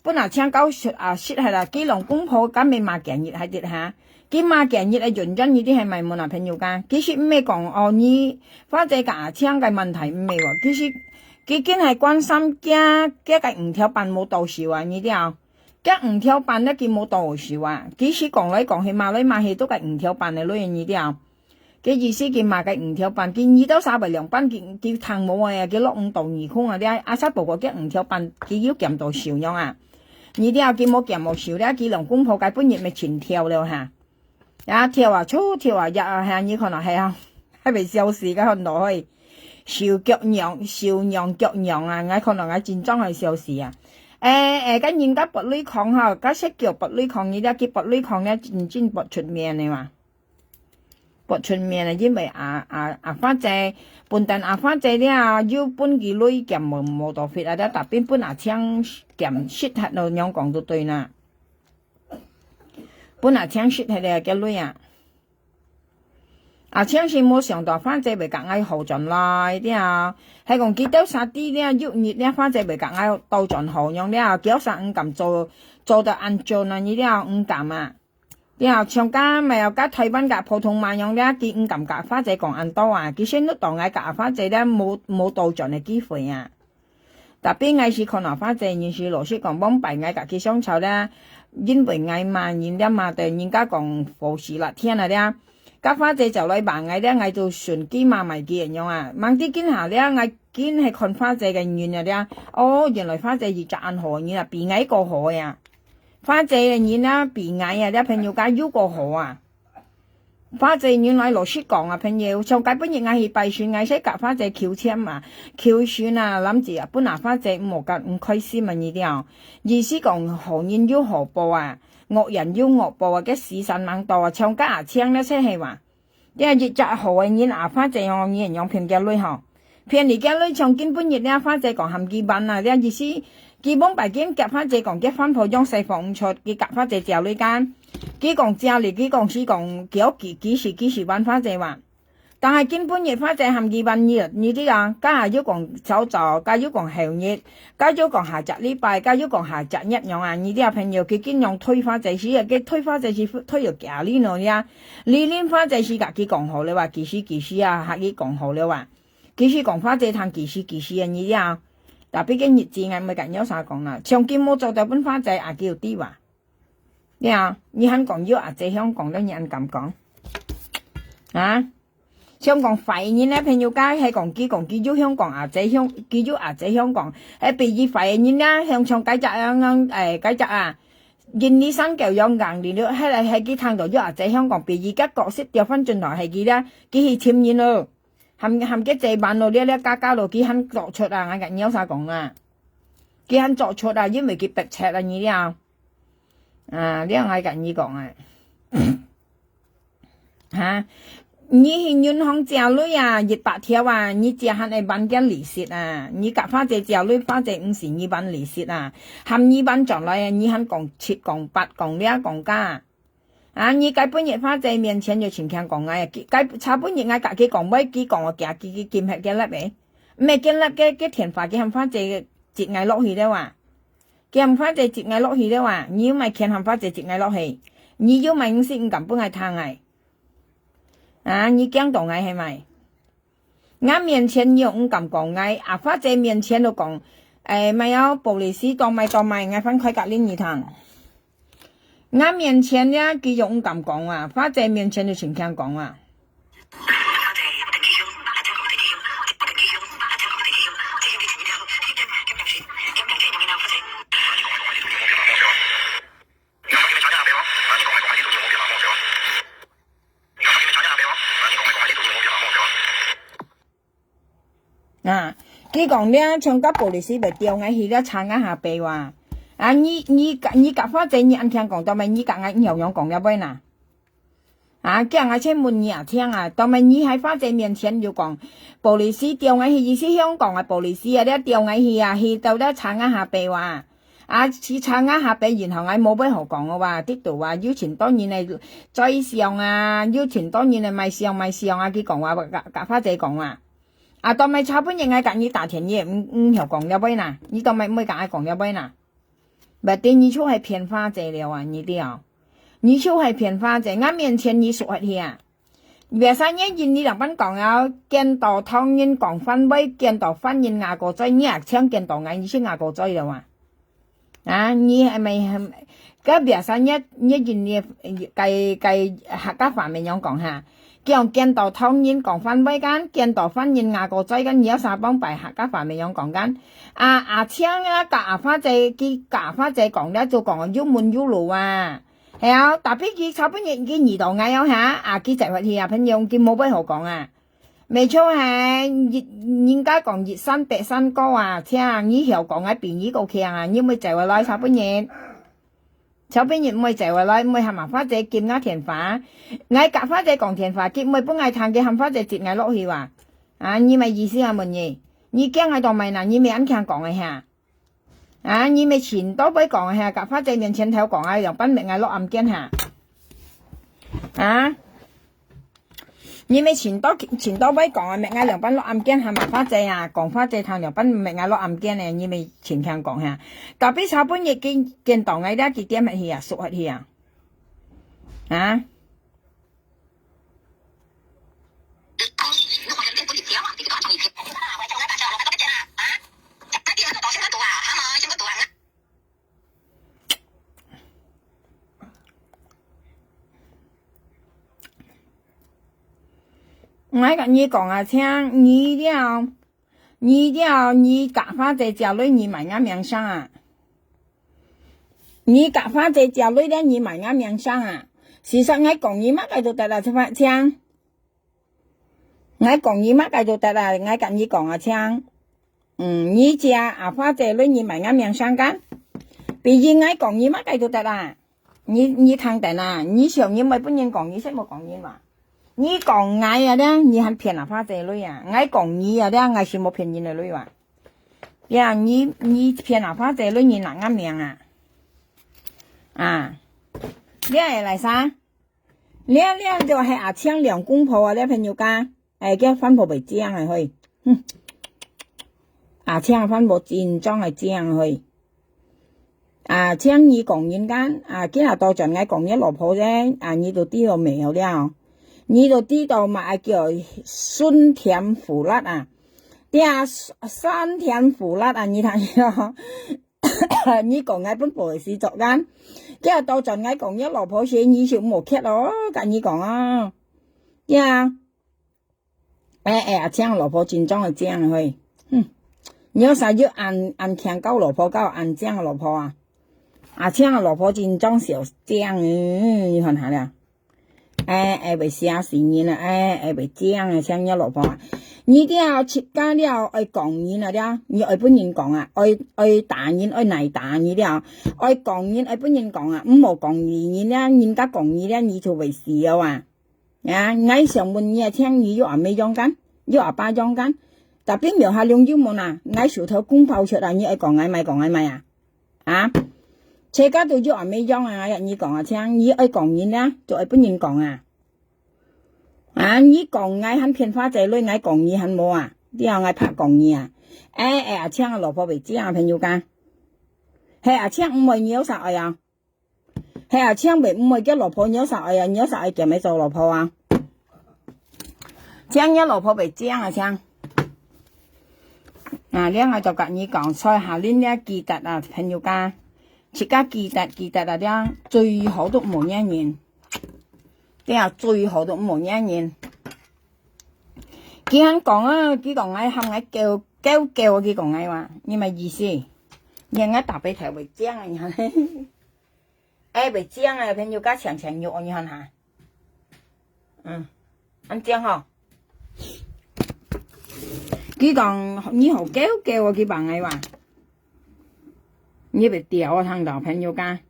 分阿青交出啊，食忒啊，佢兩公婆敢會罵今日還得哈？佢罵今日个原因，你知係麼个無啊，朋友間？其實毋係講哦，你反正佮阿青个問題毋係哦，其實佢緊係關心佢，佢个五條半無到手啊，你知啊。佢五條半咧，佢無到手啊。其實講來講去，罵來罵去，都个五條半个鐳，你知啊。 佢意思佢罵个五條半，佢二到三百兩半，佢，佢聽無啊，佢落毋到耳空啊，這阿三婆个五條半，佢又減到手樣啊。你了佢無減無手了，佢兩公婆該本日咪盡跳了哈。呀，跳啊，就跳啊，呀，哈，你看啊，係啊，還未消息，該看到嘿，手腳癢，手癢腳癢啊，𠊎看到𠊎真正係消息啊。誒，誒，該人家拔鐳孔哈，該隻腳拔鐳孔，你了佢拔鐳孔了，真正拔出面个嘛。 不出面啊，因為阿，阿，阿花姐，本旦阿花姐了，又分佢鐳減無，無多fit啊，tapi分阿青減食忒咯，仰講都對啦。分阿青食忒了，个鐳啊。阿青係無想到花姐會佮𠊎好轉來了，係講佢兜儕知了，有日了，花姐會佮𠊎倒轉好樣了，佢儕毋敢做，做到恁做呢，你了，毋敢啊。 了，像該乜有該台灣个普通話樣了，佢毋敢佮花姐講恁多啊，佢先都當𠊎佮花姐了無，無倒轉个機會啊。Tapi𠊎係看到花姐，人係老實講，往擺𠊎佮佢相吵了，因為𠊎罵人了罵到人家講火死辣天啊了。該花姐就來罵𠊎了，𠊎就順佢罵埋佢恁樣啊。吂知今下了，𠊎緊係看花姐个人啊了。哦，原來花姐一隻恁好个人啊，比𠊎過好个啊。 花姐个人啊，比𠊎啊，這朋友家又過好啊。花姐原來老實講啊，朋友，像該本日𠊎去拜神，𠊎先佮花姐求籤嘛，求神啊，諗住啊，本來花姐毋好佮毋開心啊，你知啊。意思講，好人有好報啊，惡人有惡報啊，該時辰吂到啊，像該阿青呢，就係話， 這一隻好个人啊，花姐哦，你仰騙佢鐳吼？騙你个鐳，像今本日這花姐講喊佢還啊，這意思，佢往擺緊佮花姐講，佢番婆樣勢放毋出，佢佮花姐借鐳間。佢講借了，佢講係講，佢幾，幾時，幾時還花姐話？但係今本日花姐喊佢還你，你知啊，該下又講早早，該又講後日， 該又講下隻禮拜，該又講下隻月樣啊！你這朋友佢緊樣推花姐時啊，佢推花姐時推到幾哩呢呀？你恁花姐時佮佢講好了啊，幾時幾時啊，佮佢講好了啊。幾時講花姐聽幾時幾時啊，你這。Tapi个日子𠊎毋會佮你有啥講啦，像佢無做到分花姐啊，佢有知哇。呀，你還講有阿姐香港了，你還敢講？啊？ 像講壞人呢，朋友家係講佢講佢有香港阿姐香，佢有阿姐香港，係比佢壞个人呢，像像該隻樣樣，誒，該隻啊，印尼山狗樣硬連了，係來係佢聽到有阿姐香港，比佢个角色調翻轉頭係佢呢，佢去尋人咯，喊，喊佢姐還咯，了了加加咯，佢還作出啊，𠊎佮你有啥講啊？佢還作出啊，因為佢迫切啊，你了。啊，了𠊎佮你講啊。 哈？你去銀行借鐳啊，一百條啊，你借還愛還佢利息啊？你佮花姐借鐳，花姐毋使你還利息啊？喊你還轉來啊，你還講七講八講這講加。啊，你該本日花姐面前又盡強講𠊎啊，佢，該差本日𠊎佮佢講，尾佢講我驚佢，佢禁核佢粒誒。毋係禁粒个，个電話佢喊花姐接𠊎落去了啊。佢喊花姐接𠊎落去了啊，你又毋係譴喊花姐接𠊎落去，你又毋係毋識毋敢分𠊎聽誒。 啊，你驚到𠊎係無？𠊎面前你又毋敢講𠊎，啊，花姐面前都講，哎，乜有policy當乜當乜，𠊎翻開隔離你聽。𠊎面前呢，佢又毋敢講啊，花姐面前就盡強講啊。啊，佢講了，像个policy會調𠊎去了查𠊎下背哇。啊，你你你甲花姐你恁聽講，到尾你甲𠊎仰樣講了尾呐？啊，叫𠊎先問你啊，聽啊，到尾你喺花姐面前又講policy調𠊎去，意思香港个policy啊，了調𠊎去啊，去到了查𠊎下背哇。啊，去查𠊎下背，然後𠊎無話好講个哇，得到哇，有盡多人个追上啊，有盡多人个買上買上啊，佢講話甲甲花姐講啊。 啊，到尾差不多𠊎甲你打電話，毋毋曉講了尾呐，你到尾毋會甲𠊎講了尾呐。Berarti你就係騙花姐了啊，你知哦？你就係騙花姐，𠊎面前你說下去啊。Biasanya人你兩班講啊，見到唐人講番話，見到番人牙膏嘴，你也像見到𠊎，你是牙膏嘴了啊？ 啊，你係咪，該biasanya你你該該客家話乜樣講哈？講見到唐人講番話間，見到番人牙膏嘴間，你有三幫擺客家話乜樣講間？啊，阿青啊，甲阿花姐，佢甲阿花姐講了，就講有門有路啊。係啊，tapi佢差不多佢遇到𠊎哦哈，啊，佢就發去啊，朋友，佢無話好講啊。 無錯係，一人家講一山百山高啊，請你曉講个比你个強啊，你毋會走下來，小朋友。小朋友毋會走下來，毋會喊阿花姐撳𠊎電話。𠊎甲花姐講電話，佢毋會分𠊎聽，佢喊花姐接𠊎落去哇。啊，你乜意思啊，問你？你驚𠊎當麼个啦？你乜恁強講个哈？ 啊，你乜盡多會講哈，甲花姐面前頭講啊，樣般搣𠊎落暗間哈。啊，你乜盡多盡多會講啊，搣𠊎樣般落暗間哈，罵花姐啊，講花姐聽樣般搣𠊎落暗間呢，你乜盡強講哈。Tapi差不多見見到𠊎這幾點去啊，熟去啊。啊。 𠊎甲你講啊，請你了，你了，你甲花姐借鐳，你買𠊎命相啊！你甲花姐借鐳了，你買𠊎命相啊！事實𠊎講你麼个都得啦，請。 𠊎講你麼个都得啊，𠊎甲你講啊，請。嗯，你借阿花姐鐳你買𠊎命相間。比如𠊎講你麼个都得啊，你你聽等啊，你想你毋會分人講，你識無講人話？你講𠊎啊咧，你還騙阿花姐鐳啊？𠊎講你啊咧，𠊎係無騙人个鐳啊。呀，你你騙阿花姐鐳，你拿𠊎命啊？啊，你係來啥？ 這這就係阿青兩公婆啊，這朋友家，哎，叫番婆袂靚啊，嘿，哼。阿青番婆真正係靚啊，嘿。啊，請你講人間，啊，今日倒轉來講你老婆啫，啊，你都知道沒有了？你都知道嘛，啊，叫酸甜苦辣啊。對啊，酸甜苦辣啊，你聽哦。 你講𠊎分policy做間，今日倒轉𠊎講你老婆時，你就無客咯，甲你講啊。呀，哎哎，阿青老婆真正係靚嘿，哼，你有啥要恁恁強交老婆，交恁靚个老婆啊？阿青个老婆真正小靚，你看下了。 哎，哎，會寫死人啊，哎，哎，會靚啊，像你老婆啊。你了自家了，愛講人啊了，你愛分人講啊，愛愛打人，愛挨打你了，愛講人，愛分人講啊，毋好講你人了，人家講你了，你就會死了啊。啊，𠊎想問你啊，請你有阿妹樣間，有阿爸樣間，tapi苗下龍有無啊？𠊎手頭公包出啊，你愛講𠊎買，講𠊎買啊？ 啊？自家都有阿妹樣啊，你講啊，請你愛講人啊，就愛分人講啊。啊，你講𠊎還騙花姐鐳，𠊎講你還無啊？你要𠊎怕講你啊？哎哎，阿青个老婆袂靚啊，朋友家。係阿青毋會，你有啥愛啊？係阿青袂毋會叫老婆，你有啥愛啊？你有啥愛叫佢做老婆啊？ 請你老婆袂靚啊，請。啊，這𠊎就佮你講，在下恁這記得啊，朋友家，自家記得，記得啊，這最好都無認人，這最好都無認人。佢還講啊，佢講𠊎喊𠊎狗，狗狗，佢講𠊎話，你麼意思？你看𠊎大鼻頭會靚啊，你看，哎，會靚啊，朋友家強強肉，你看哈。嗯，恁靚吼。佢講你好狗狗哦，佢幫𠊎話。你會掉啊，聽到朋友家。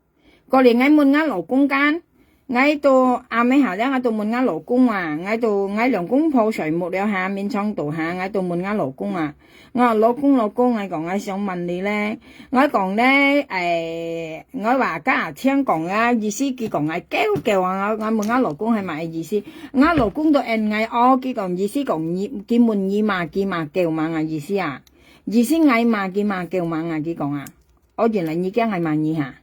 過來𠊎問𠊎老公講，𠊎都暗晡下了，𠊎都問𠊎老公啊，𠊎都𠊎兩公婆睡目了下，眠床肚下，𠊎都問𠊎老公啊。 𠊎老公，老公，𠊎講𠊎想問你咧，𠊎講咧，誒，𠊎話佮阿青講啊，意思佢講𠊎狗狗啊，𠊎𠊎問𠊎老公係麼个意思，𠊎老公都應𠊎哦，佢講意思講你，佢問你嘛，佢嘛狗嘛啊意思啊，意思𠊎嘛，佢嘛狗嘛啊，佢講啊，哦，原來你驚𠊎罵你哈。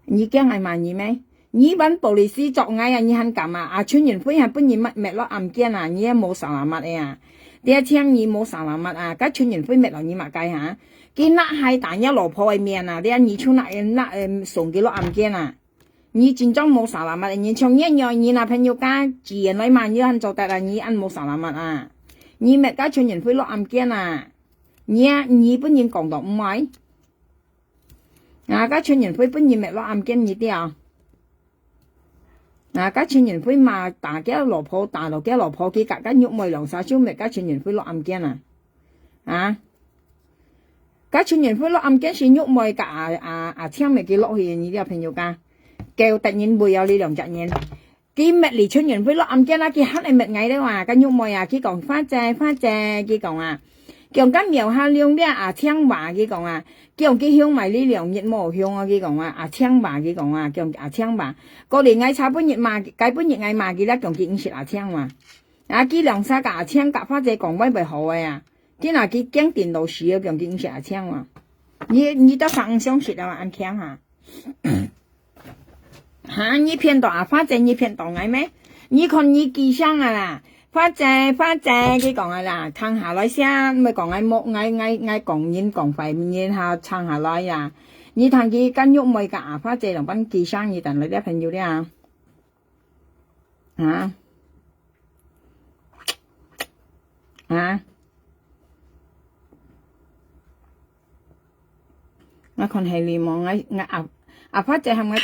你驚𠊎罵你咩？你玩玻璃心捉𠊎啊，你還敢啊？啊，陳雲輝還分你搣搣落暗間啊，你也無salamat个啊！這請你無salamat啊，該陳雲輝搣落你麼个哈？佢拿鞋打你老婆个面啊，這你就拿拿呃送佢落暗間啊！你真正無salamat，你像你樣你男朋友家既然來罵你還做得啊，你恁無salamat啊！你搣該陳雲輝落暗間啊！你啊，你分人講到毋愛？ 啊，該陳雲輝分人搣落暗間你知啊？啊，該陳雲輝嘛打佢老婆，打到佢老婆，佢佮該玉妹兩儕就搣該陳雲輝落暗間啊！啊，該陳雲輝落暗間係玉妹佮阿阿阿青搣佢落去，你知啊朋友家？狗得人畏啊，你兩隻人。 佢搣李春元輝落暗間啊，佢還會搣𠊎了啊，該玉妹啊，佢講花姐，花姐，佢講啊，佢講該苗下龍這阿青話，佢講啊，佢講佢向埋你兩日無向啊，佢講啊，阿青話，佢講啊，佢講阿青話，過來𠊎差半日罵，該半日𠊎罵佢啦，佢講佢毋識阿青話，啊，佢兩儕佮阿青佮花姐講話會好个啊，佢若佢驚電到死啊，佢講佢毋識阿青話，你你到上相識啊，恁強哈。 哈，你騙到啊，花姐，你騙到𠊎咩？你看你記性啊啦，花姐，花姐，佢講啊啦，聽下來先，毋係講𠊎莫，𠊎𠊎𠊎講人講壞人哈，聽下來呀。你聽佢跟玉妹个啊，花姐兩班記性，你等來這朋友了啊。啊？啊？ 𠊎看係你無，𠊎𠊎阿阿發姐喊𠊎。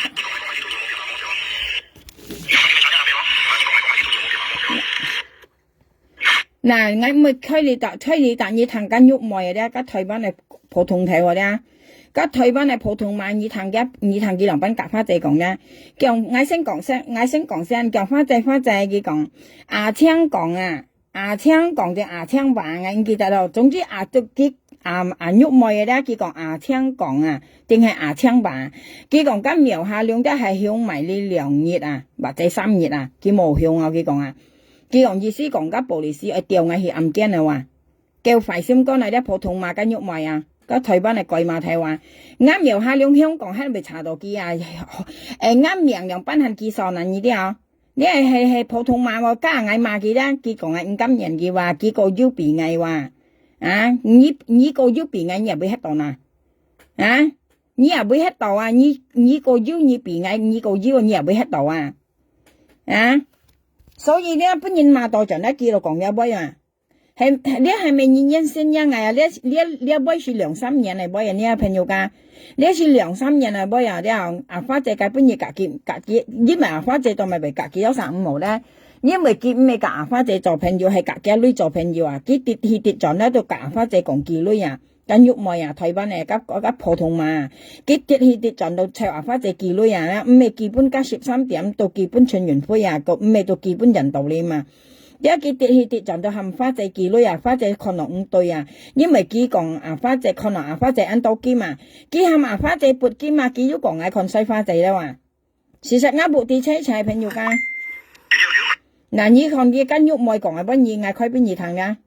那𠊎毋會推你打，推你打，你聽該玉妹个咧，該台灣个普通話个咧，該台灣个普通話，你聽佢，你聽佢兩班甲發姐講咧，叫𠊎先講先，𠊎先講先，叫發姐發姐，佢講，阿青講啊。 阿青講定阿青話，𠊎毋記得咯。總之阿，佢阿阿玉妹个咧，佢講阿青講啊，定係阿青話。佢講該苗下龍个係向埋你兩日啊，或者三日啊，佢無向啊，佢講啊。佢講意思講該police愛調𠊎去暗間个話，叫壞心肝啊，這普通話該玉妹啊，該台灣个改碼頭啊。𠊎苗下龍香港還未查到佢啊，誒，𠊎名兩班還寄上啊，你知啊？ 你係係係普通話無？教𠊎罵佢啦，佢講𠊎毋甘願佢話，佢過有比𠊎話。啊，你你過有比𠊎，你也會歇到哪？啊，你也會歇到啊！你你過有你比𠊎，你過有你也會歇到啊！啊，所以你分人罵到轉來，佢就講了尾啊。 係，這係毋係你認識人啊？這這這尾係兩三年个尾啊，你个朋友家，這係兩三年个尾啊，這阿發姐該本日家己家己，因為阿發姐都毋係家己有生無咧，因為佢毋係佮阿發姐做朋友，係佮佢女做朋友啊，佢直去直轉咧，都佮阿發姐講寄鐳啊，佮玉妹啊，台灣个，佮佮普通話啊，佢直去直轉都找阿發姐寄鐳啊，毋係寄分該十三點，都寄分陳雲輝啊，個毋係都寄分人道理嘛。 了佢直去直轉都喊發姐寄鐳啊，發姐看落毋對啊，因為佢講啊，發姐看落啊，發姐恁多金啊，佢喊啊，發姐撥金啊，佢又講𠊎看衰發姐了啊。事實𠊎無知，切切朋友家。那你看佢跟玉妹講个，分你，𠊎開分你聽啊。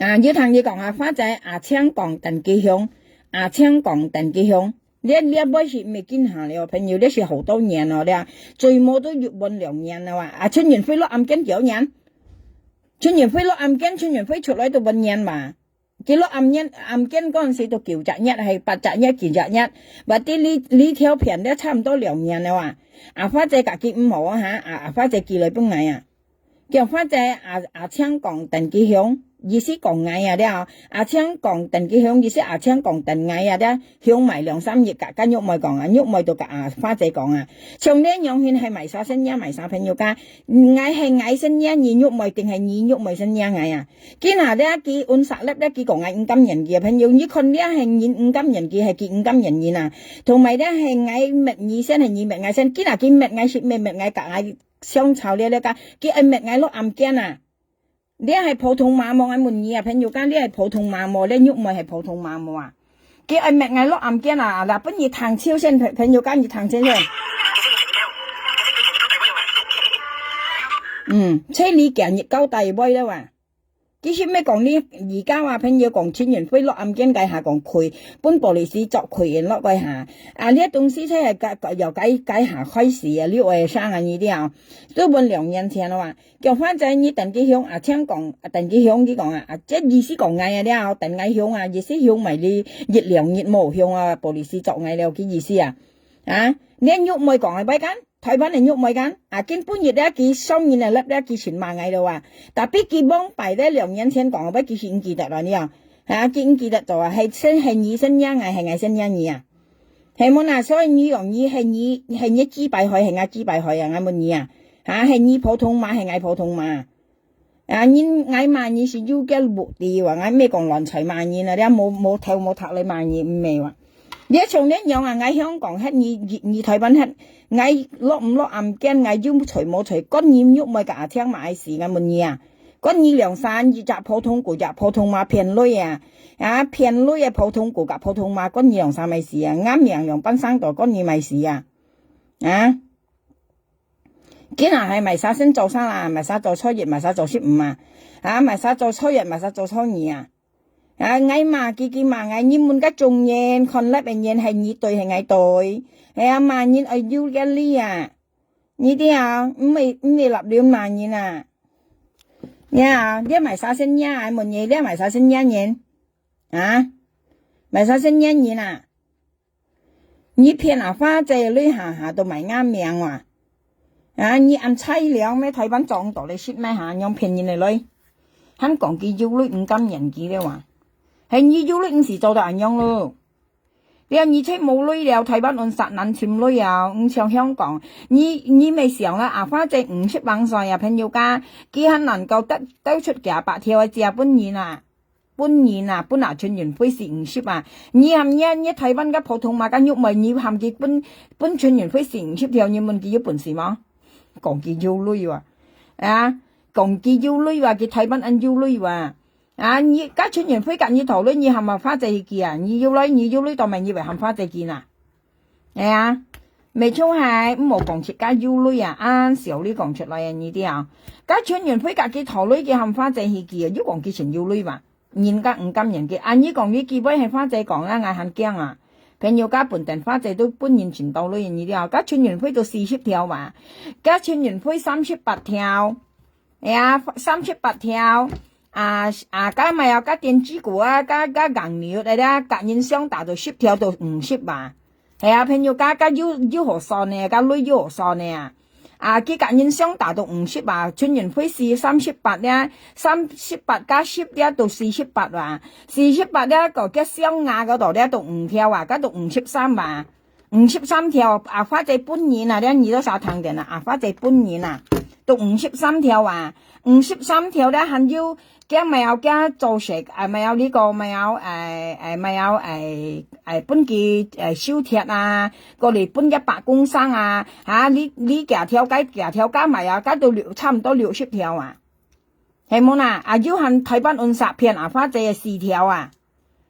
啊，你聽佢講啊，發姐阿青講等佢向，阿青講等佢向。這，這尾係毋係今下了，朋友，這係好多年了，這，最無都有分兩年了啊。啊，陳雲輝落案件幾多年？陳雲輝落案件，陳雲輝出來都分年嘛。佢落案件，案件嗰陣時都九隻月，係八隻月、九隻月。Berarti這，這條片這差毋多兩年了啊。啊，花姐自家毋好啊，哈，啊，啊，花姐寄來分𠊎啊。 叫花姐，阿，阿青講等佢響，意思講𠊎啊了。阿青講等佢響，意思阿青講等𠊎啊了，響埋兩三日，甲，甲玉妹講啊，玉妹就甲阿花姐講啊，像這樣形係賣啥身家，賣啥朋友家，𠊎係𠊎身家你玉妹，定係你玉妹身家𠊎啊？今下這佢運殺粒這佢講𠊎毋甘願佢啊，朋友，你看這係人毋甘願佢，係佢毋甘願人啊？同埋這係𠊎搣你先，係你搣𠊎先，今下佢搣𠊎，係搣搣𠊎，甲𠊎 相吵了了个，佢愛搣𠊎落案件啊！這係普通話無？𠊎問你啊，朋友家，這係普通話無？這玉妹係普通話無啊？佢愛搣𠊎落案件啊！啦，分你聽笑先，朋，朋友家，你聽笑先。嗯，這你今日交代會了啊？ 其實毋係講你而家話朋友講陳雲輝落案件該下講佢，分police捉佢，然落該下。啊，這東西就係該，該，由該，該下開始啊，你會生啊，你了。都分兩年前了啊。叫花姐你等佢響啊，請講，啊，等佢響佢講啊，啊，這意思講𠊎啊了，等𠊎響啊，意思響埋你一兩日無響啊，police捉𠊎了，佢意思啊？啊，連玉妹講个會間？ 台灣个玉妹間，啊，今晡日這佢上面个粒這佢先罵𠊎了啊。Tapi佢往擺這兩年前講个，佢係毋記得了呢啊。啊，佢毋記得咗啊，係身，係你身家𠊎，係𠊎身家你啊。係無啊？所以你用你，係你，係你幾擺害，係𠊎幾擺害啊？𠊎問你啊。啊，係你普通話，係𠊎普通話。 啊，人𠊎罵你係有个目的哇，𠊎毋係講亂菜罵人啊，這無，無頭無頭來罵人，毋係哇。這像恁樣啊，𠊎香港核你，你，你台灣核，𠊎落毋落案件，𠊎有罪無罪，關你玉妹个阿青罵个事，𠊎問你啊。關你兩三，一隻普通股隻普通話騙鐳啊，啊，騙鐳个普通股隻普通話，關你兩三个事啊，𠊎命樣半生到關你麼事啊？啊？ 今下係麼儕先做生啦？麼儕做初一，麼儕做十五啊？啊，麼儕做初一，麼儕做初二啊？啊，𠊎罵佢，佢罵𠊎，你問該眾人，看立个人係你對，係𠊎對。哎呀，罵人愛有个理啊！你知啊，毋係，毋係立亂罵人啊！呀，這麼儕先呀，問你，這麼儕先呀人？啊？麼儕先呀人啊？ 你騙阿花姐鐳下下都賣𠊎命哇！啊，你恁菜鳥咩？台灣撞到你識咩下，仰騙人个鐳？還講佢有鐳毋甘願佢了哇！係你有鐳毋使做到恁樣咯！了你就無鐳了，台灣人煞難尋鐳啊！毋像香港，你，你乜想啦，阿花姐五十零歲啊，朋友家，佢還能夠得，得出幾百條个借分人啊！ 分人啊，分啊，陳雲輝四五十啊。你喊你，你台灣个普通話个玉妹，你喊佢分，分陳雲輝四五十條，你問佢有本事無？講佢有鐳哇！啊，講佢有鐳哇，佢台灣恁有鐳哇！啊，你，該陳雲輝甲你討論，你喊阿花姐去寄啊？你有鐳，你有鐳到尾，你會喊花姐寄哪？ 哎呀，無錯係，毋好講自家有鐳啊，恁小你講出來啊，你知啊？該陳雲輝家己討鐳，佢喊花姐去寄啊，又講佢真有鐳嘛。人家毋甘願佢，啊，你講你寄鐳係花姐講啊，𠊎還驚啊。朋友家本等花姐都分人尋到鐳，你知啊？該陳雲輝都四十條嘛，該陳雲輝三十八條。 哎呀，三十八條，啊，啊，該麼个，該電子股啊，該，該黃牛个啦，甲人相打到十條到五十吧。係啊，朋友，該，該又，又好算呢，該鐳又好算呢啊。啊，佢甲人相打到五十吧，陳雲輝係三十八呢，三十八加十了到四十八吧，四十八了，个，个相壓个到了到五條啊，該到五十三吧。 五十三條，啊，花姐本人啊，這你都少聽點啊，啊，花姐本人啊，都五十三條啊，五十三條咧，還有驚麼个驚做事，啊，麼个這個麼个，誒，誒，麼个，誒，誒，分佢，誒，收貼啊，過來分佢罷工生啊，哈，你，你幾條該幾條加埋啊，該都六，差毋多六十條啊。 係無啦？啊，又還台灣人煞騙啊，花姐个四條啊，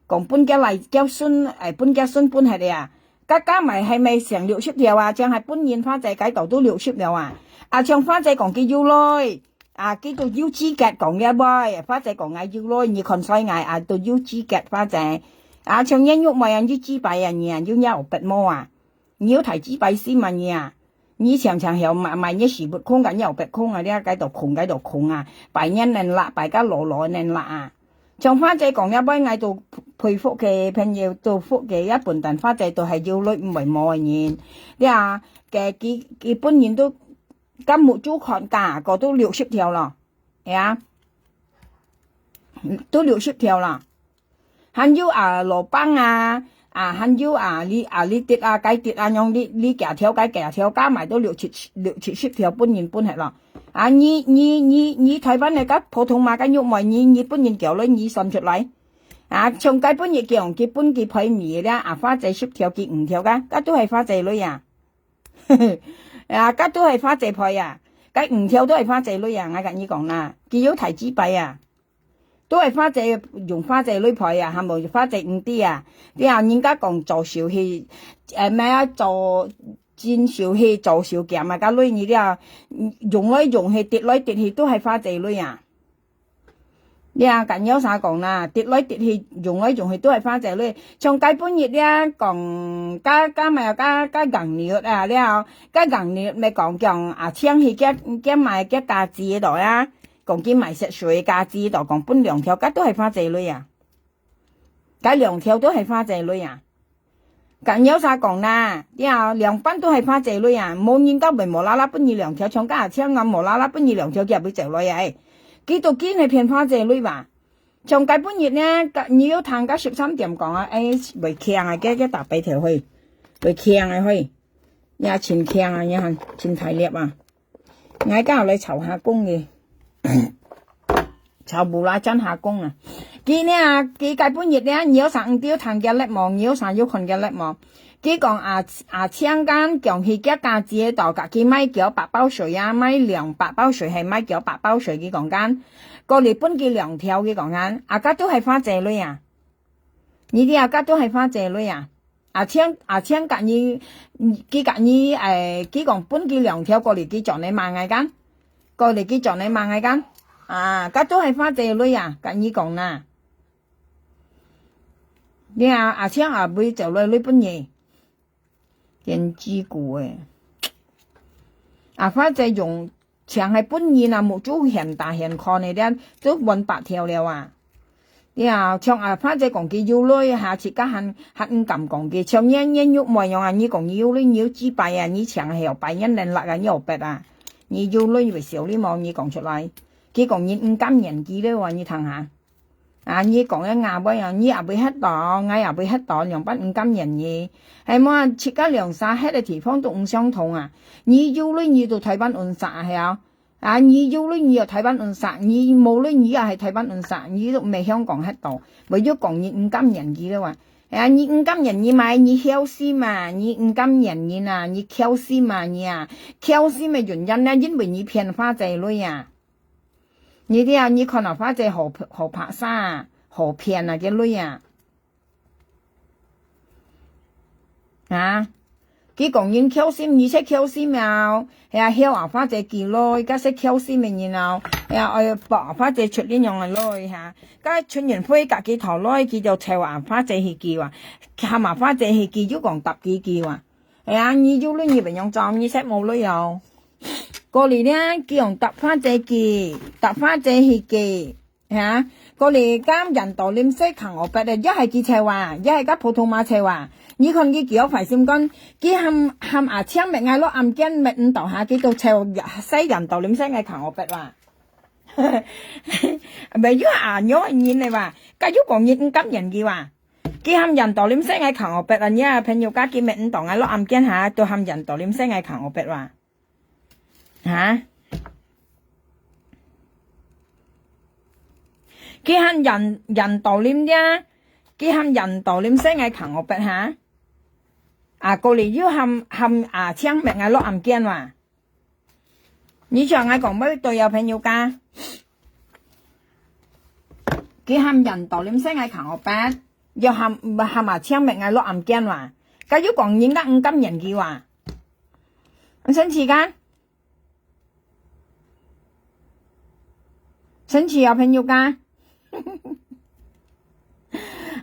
講分佢來，叫孫，誒，分佢孫分忒个啊。加加埋係毋係成六十條啊？像係本人花姐該到都六十了啊。啊，像花姐講佢有鐳，啊，佢都有資格講了喂，花姐講𠊎有鐳，你看衰𠊎啊，都有資格花姐。啊，像你玉妹啊，你幾擺啊，你啊，你有白毛啊？你有大幾擺心啊，你啊？你常常曉買，買你屎朏空个，你有白空啊，你啊，該度空，該度空啊，擺你能力，擺甲老老能力啊。像花姐講了，尾，𠊎都佩服个朋友，都服个，一般但花姐都係有鐳毋會無个人。你啊，个，佢，佢本人都，甲目珠看甲，个都六十條咯，係啊，都六十條啦。 還有啊，羅邦啊，啊，還有啊，你，啊，你跌啊，該跌啊，樣你，你幾條，該幾條，加埋都六七，六七十條分人分忒咯。啊，你，你，你，你台灣个甲普通話个玉妹，你，你分人幾鐳，你算出來。啊，像該分人講，佢分佢賠你个啊，花姐十條，佢五條个，該都係花姐鐳啊。啊，該都係花姐賠啊，該五條都係花姐鐳啊，𠊎甲你講啦，佢有大幾擺啊。 都係花姐，用花姐鐳賠啊，還無花姐毋知啊。了，人家講做手氣，呃，咩啊，做，真手氣，做手鹹啊，該鐳你了，用來用去，跌來跌去，都係花姐鐳啊。了，甲你有啥講啦，跌來跌去，用來用去，都係花姐鐳。像該本日了，講，甲，甲咩啊，甲，甲硬牛啊，了，甲硬牛咪講，講啊，請去，甲，甲買，甲家己个度啊。 講佢買雪水个家己，就講分兩條，該都係花姐鐳啊。該兩條都係花姐鐳啊。甲你有啥講啦，了，兩半都係花姐鐳啊，無人家會無啦啦分你兩條，像甲阿青啊，無啦啦分你兩條，佢也會走來啊，欸。佢都緊係騙花姐鐳吧？像該本日呢，甲你有聽甲十三點講啊，欸，會強啊，該，該打白條去，會強啊去，也真強啊，你看，真大粒啊。 𠊎今日來抄下工个，抄布拉詹下工啊。佢呢，佢該本日呢，你有啥毋知聽佢个力無？你有啥有看佢个力無？佢講啊，啊，請間講去佢家己个度，甲佢買幾多白包水啊，買兩百包水，係買幾多百包水？佢講間，過日本佢兩條，佢講間，啊，該都係花姐鐳啊。 你知啊，該都係花姐鐳啊。阿青，阿青甲你，佢甲你，誒，佢講分佢兩條過來，佢轉來罵𠊎間，過來佢轉來罵𠊎間。啊，該都係花姐鐳啊，甲你講啦。你啊，阿青也會走來鐳分你。 真自古誒。啊，花姐用，像係本人啊，目珠現大現看个，這都換八條了啊。呀，像啊，花姐講佢有鐳，下次甲還，還毋敢講佢。像你，你玉妹樣啊，你講你有鐳，你有幾擺啊，你像係有擺年能力啊，你有白啊。你有鐳會笑你無？你講出來。佢講你毋甘願佢了啊，你聽下。 啊，你講个𠊎會啊，你也會歇到，𠊎也會歇到，兩半毋甘願你。係無啊，自家兩儕歇个地方都毋相同啊。你有鐳你就台灣運煞啊，係啊。啊，你有鐳你就台灣運煞，你無鐳你也係台灣運煞，你都毋係香港歇到，為咗講你毋甘願佢了啊。啊，你毋甘願你嘛，你僥倖嘛，你毋甘願人啊，你僥倖嘛，你啊，僥倖个原因呢，因為你騙花姐鐳啊。 你知啊，你看啊，花姐好，好白沙啊，好騙啊，个鐳啊。啊，佢講人僥倖，你識僥倖啊，係啊，僥啊，花姐佢鐳，該識僥倖个人啊，係啊，愛博啊，花姐出恁樣个鐳哈，該出人會甲佢討鐳，佢就湊啊，花姐去救啊，喊啊，花姐去救，又講搭佢救啊。 哎呀，你有鐳你會用做，你識無鐳哦。過來呢，佢用搭花姐去，搭花姐去去，哈。過來，敢印度林色扛我白个，也係佢湊啊，也係甲普通話湊啊。你看佢幾有壞心肝，佢喊，喊阿青搣𠊎落暗間搣毋到下，佢都湊細印度林色𠊎扛我白哇。毋係有阿娘个人个哇，甲有講人毋甘願佢哇。 佢喊印度林色𠊎扛我白啊，你啊朋友家佢搣毋到𠊎落暗間下，都喊印度林色𠊎扛我白哇。哈？佢喊印，印度林呀，佢喊印度林色𠊎扛我白哈。啊，過來又喊，喊阿青搣𠊎落暗間哇。 你像𠊎講，要對有朋友家，佢喊印度林色𠊎扛我白，又喊，喊阿青搣𠊎落暗間哇，該又講人家毋甘願佢哇，很生氣个，生氣啊朋友家。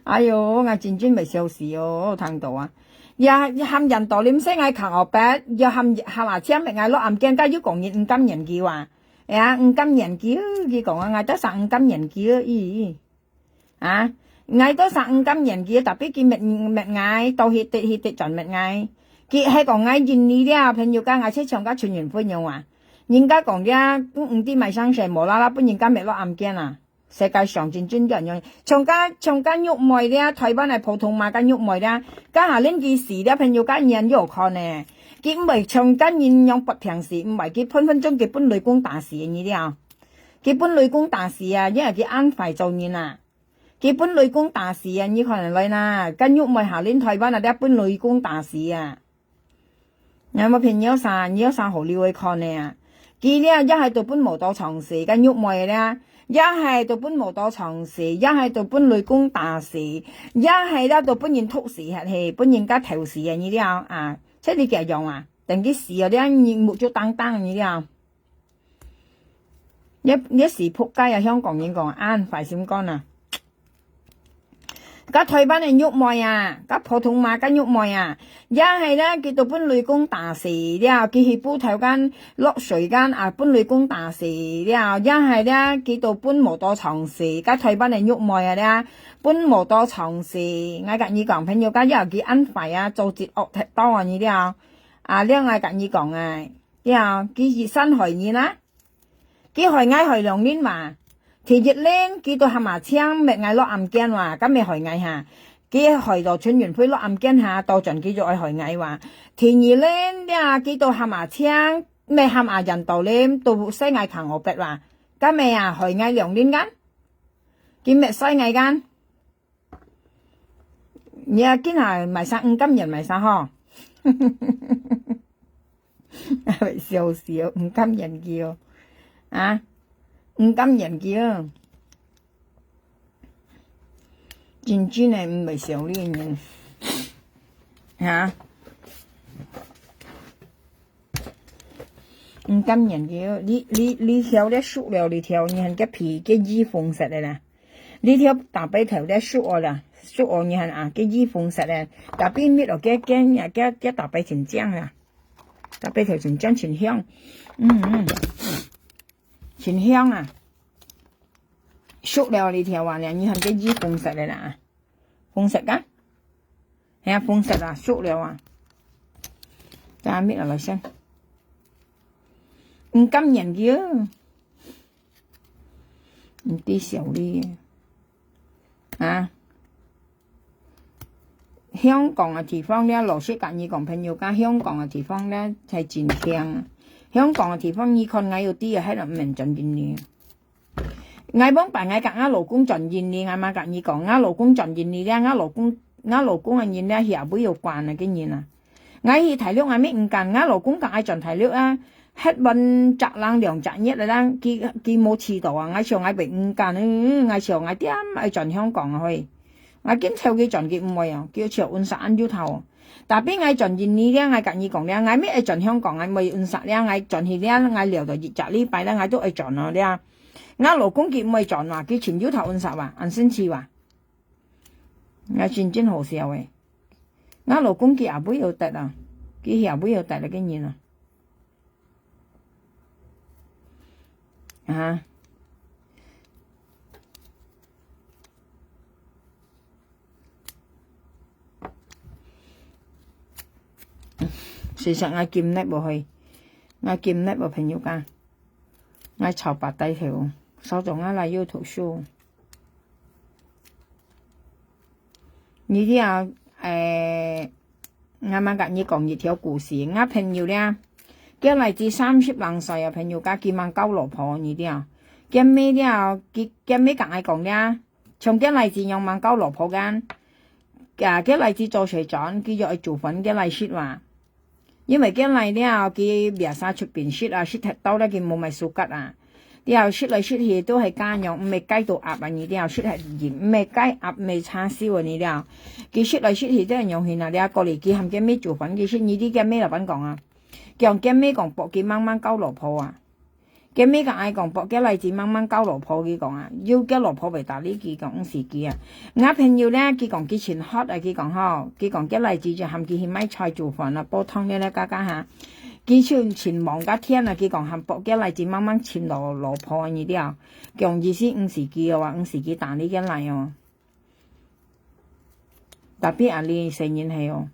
哎喲，𠊎真正會笑死哦，聽到啊！也，也喊人到臨時𠊎扛後背，也喊，喊阿姐搣𠊎落暗間，該又講人毋甘願佢哇！哎呀，毋甘願佢，佢講啊，𠊎得啥毋甘願佢，咦，啊，𠊎得啥毋甘願佢，tapi佢搣，搣𠊎，到佢跌，佢跌轉搣𠊎。佢係講𠊎認你了，朋友家，𠊎就像該陳雲輝樣啊！人家講了，毋，毋知買生死，無啦啦分人家搣落暗間啊！ 世界上真正有人，像該，像該玉妹了，台灣个普通話个玉妹了，該下輪佢死了，朋友家人有看呢。佢毋會像該人樣發病死，毋會，佢分分鐘佢分雷公打死你了。佢分雷公打死啊，因為佢恁壞做人啊。佢分雷公打死啊，你看來啦，該玉妹下輪台灣啊，了分雷公打死啊。 有無朋友啥，你有啥好留个看呢啊？佢了也係都分無到床死，該玉妹了，也係都分無到床死，也係都分雷公打死，也係了都分人毒死，係，係，分人家偷死啊，你了啊，這你幾樣啊？等佢死了，了你目珠當當你了。 你，你死仆街啊！香港人講，恁壞心肝啊！該台灣个玉妹啊，該普通話个玉妹啊，也係咧，佢都分雷公打死了，佢去鋪頭間落水間啊，分雷公打死了，也係咧，佢都分無到床死，該台灣个玉妹啊咧，分無到床死。𠊎甲你講，朋友家也有佢恁壞啊，做節惡忒多啊，你了。啊，了𠊎甲你講啊，了，佢係傷害人啊。 佢害𠊎害兩輪哇。第一輪，佢都喊阿青搣𠊎落暗間哇，敢係害𠊎哈？佢害到陳雲輝落暗間哈，倒轉佢就愛害𠊎哇。第二輪，了佢都喊阿青，搣喊阿仁道理，都使𠊎扛後背哇，敢係啊害𠊎兩輪間？佢搣衰𠊎間？ 你啊，今下買衫，毋甘願買衫吼。笑死哦，毋甘願佢哦。啊，毋甘願佢哦。真正个毋會笑你个人。哈？毋甘願佢哦，你，你，你條咧熟了，你條，你看个皮，个衣紅色个啦。 你條大白頭咧熟哦啦，熟哦你看啊，个衣紅色咧，tapi搣哦，个，个，个，个大白真靚啊，大白頭真靚，真香，嗯，嗯，真香啊。熟了你條啊，你看个衣紅色个啦，紅色个，係啊，紅色啊，熟了啊，再搣落來先，毋甘願佢哦。 毋知笑你啊。啊，香港个地方咧，老實甲你講，朋友家，香港个地方咧，才真香啊。香港个地方，你看𠊎有知啊，還毋免轉印尼。𠊎往擺𠊎甲𠊎老公轉印尼，𠊎嘛甲你講，𠊎老公轉印尼咧，𠊎老公，𠊎老公个人咧，下尾有關啊，个人啊。 𠊎去大陸，𠊎乜毋敢，𠊎老公講愛轉大陸啊，歇滿隻零兩隻月了啦，佢，佢無試到啊，𠊎想𠊎會毋敢，嗯，𠊎想𠊎點愛轉香港啊，嘿。𠊎緊湊佢轉，佢毋會啊，佢就運勢恁幼頭。Tapi𠊎轉印尼了，𠊎甲你講了，𠊎乜愛轉香港，𠊎毋會運勢了，𠊎轉去了，𠊎留到一隻禮拜了，𠊎都愛轉咯了。𠊎老公佢毋會轉哇，佢盡幼頭運勢哇，恁神奇哇。 𠊎真正好笑誒。𠊎老公佢阿妹有得啊，佢阿妹有得了个人啊。啊。事實𠊎今日無去，𠊎今日無朋友家。 𠊎吵白帶頭，少總啊來又讀書。你知啊，誒，𠊎嘛甲你講一條故事。𠊎朋友咧，佢來自三十零歲啊，朋友家佢吂交老婆，你知啊。佢妹咧，佢，佢妹甲𠊎講咧，像佢來自樣吂交老婆間，啊，佢來自做社長，佢就愛做份佢來食哇。 因為佢來了，佢biasa出邊食啊，食忒多了，佢無麼suka啊。了食來食去都係該樣，毋係該到鴨啊，你了食忒鹽，毋係該鴨，毋係叉燒啊，你了。佢食來食去都係樣形啊，了過來佢喊佢妹做飯，佢食，你知佢妹老闆講啊，佢講佢妹講，博佢吂吂交老婆啊。佢姆个哀講，剝个荔枝吂吂交老婆，佢講啊，又叫老婆會打理佢，講毋使佢啊。𠊎朋友咧，佢講佢盡渴啊，佢講吼，佢講个荔枝就喊佢去買菜煮飯啊，煲湯了了加加下。佢就盡忙个天啊，佢講喊剝个荔枝吂吂尋老老婆你了，講意思毋使佢哦，毋使佢打理个來哦。Tapi啊，你細人係哦。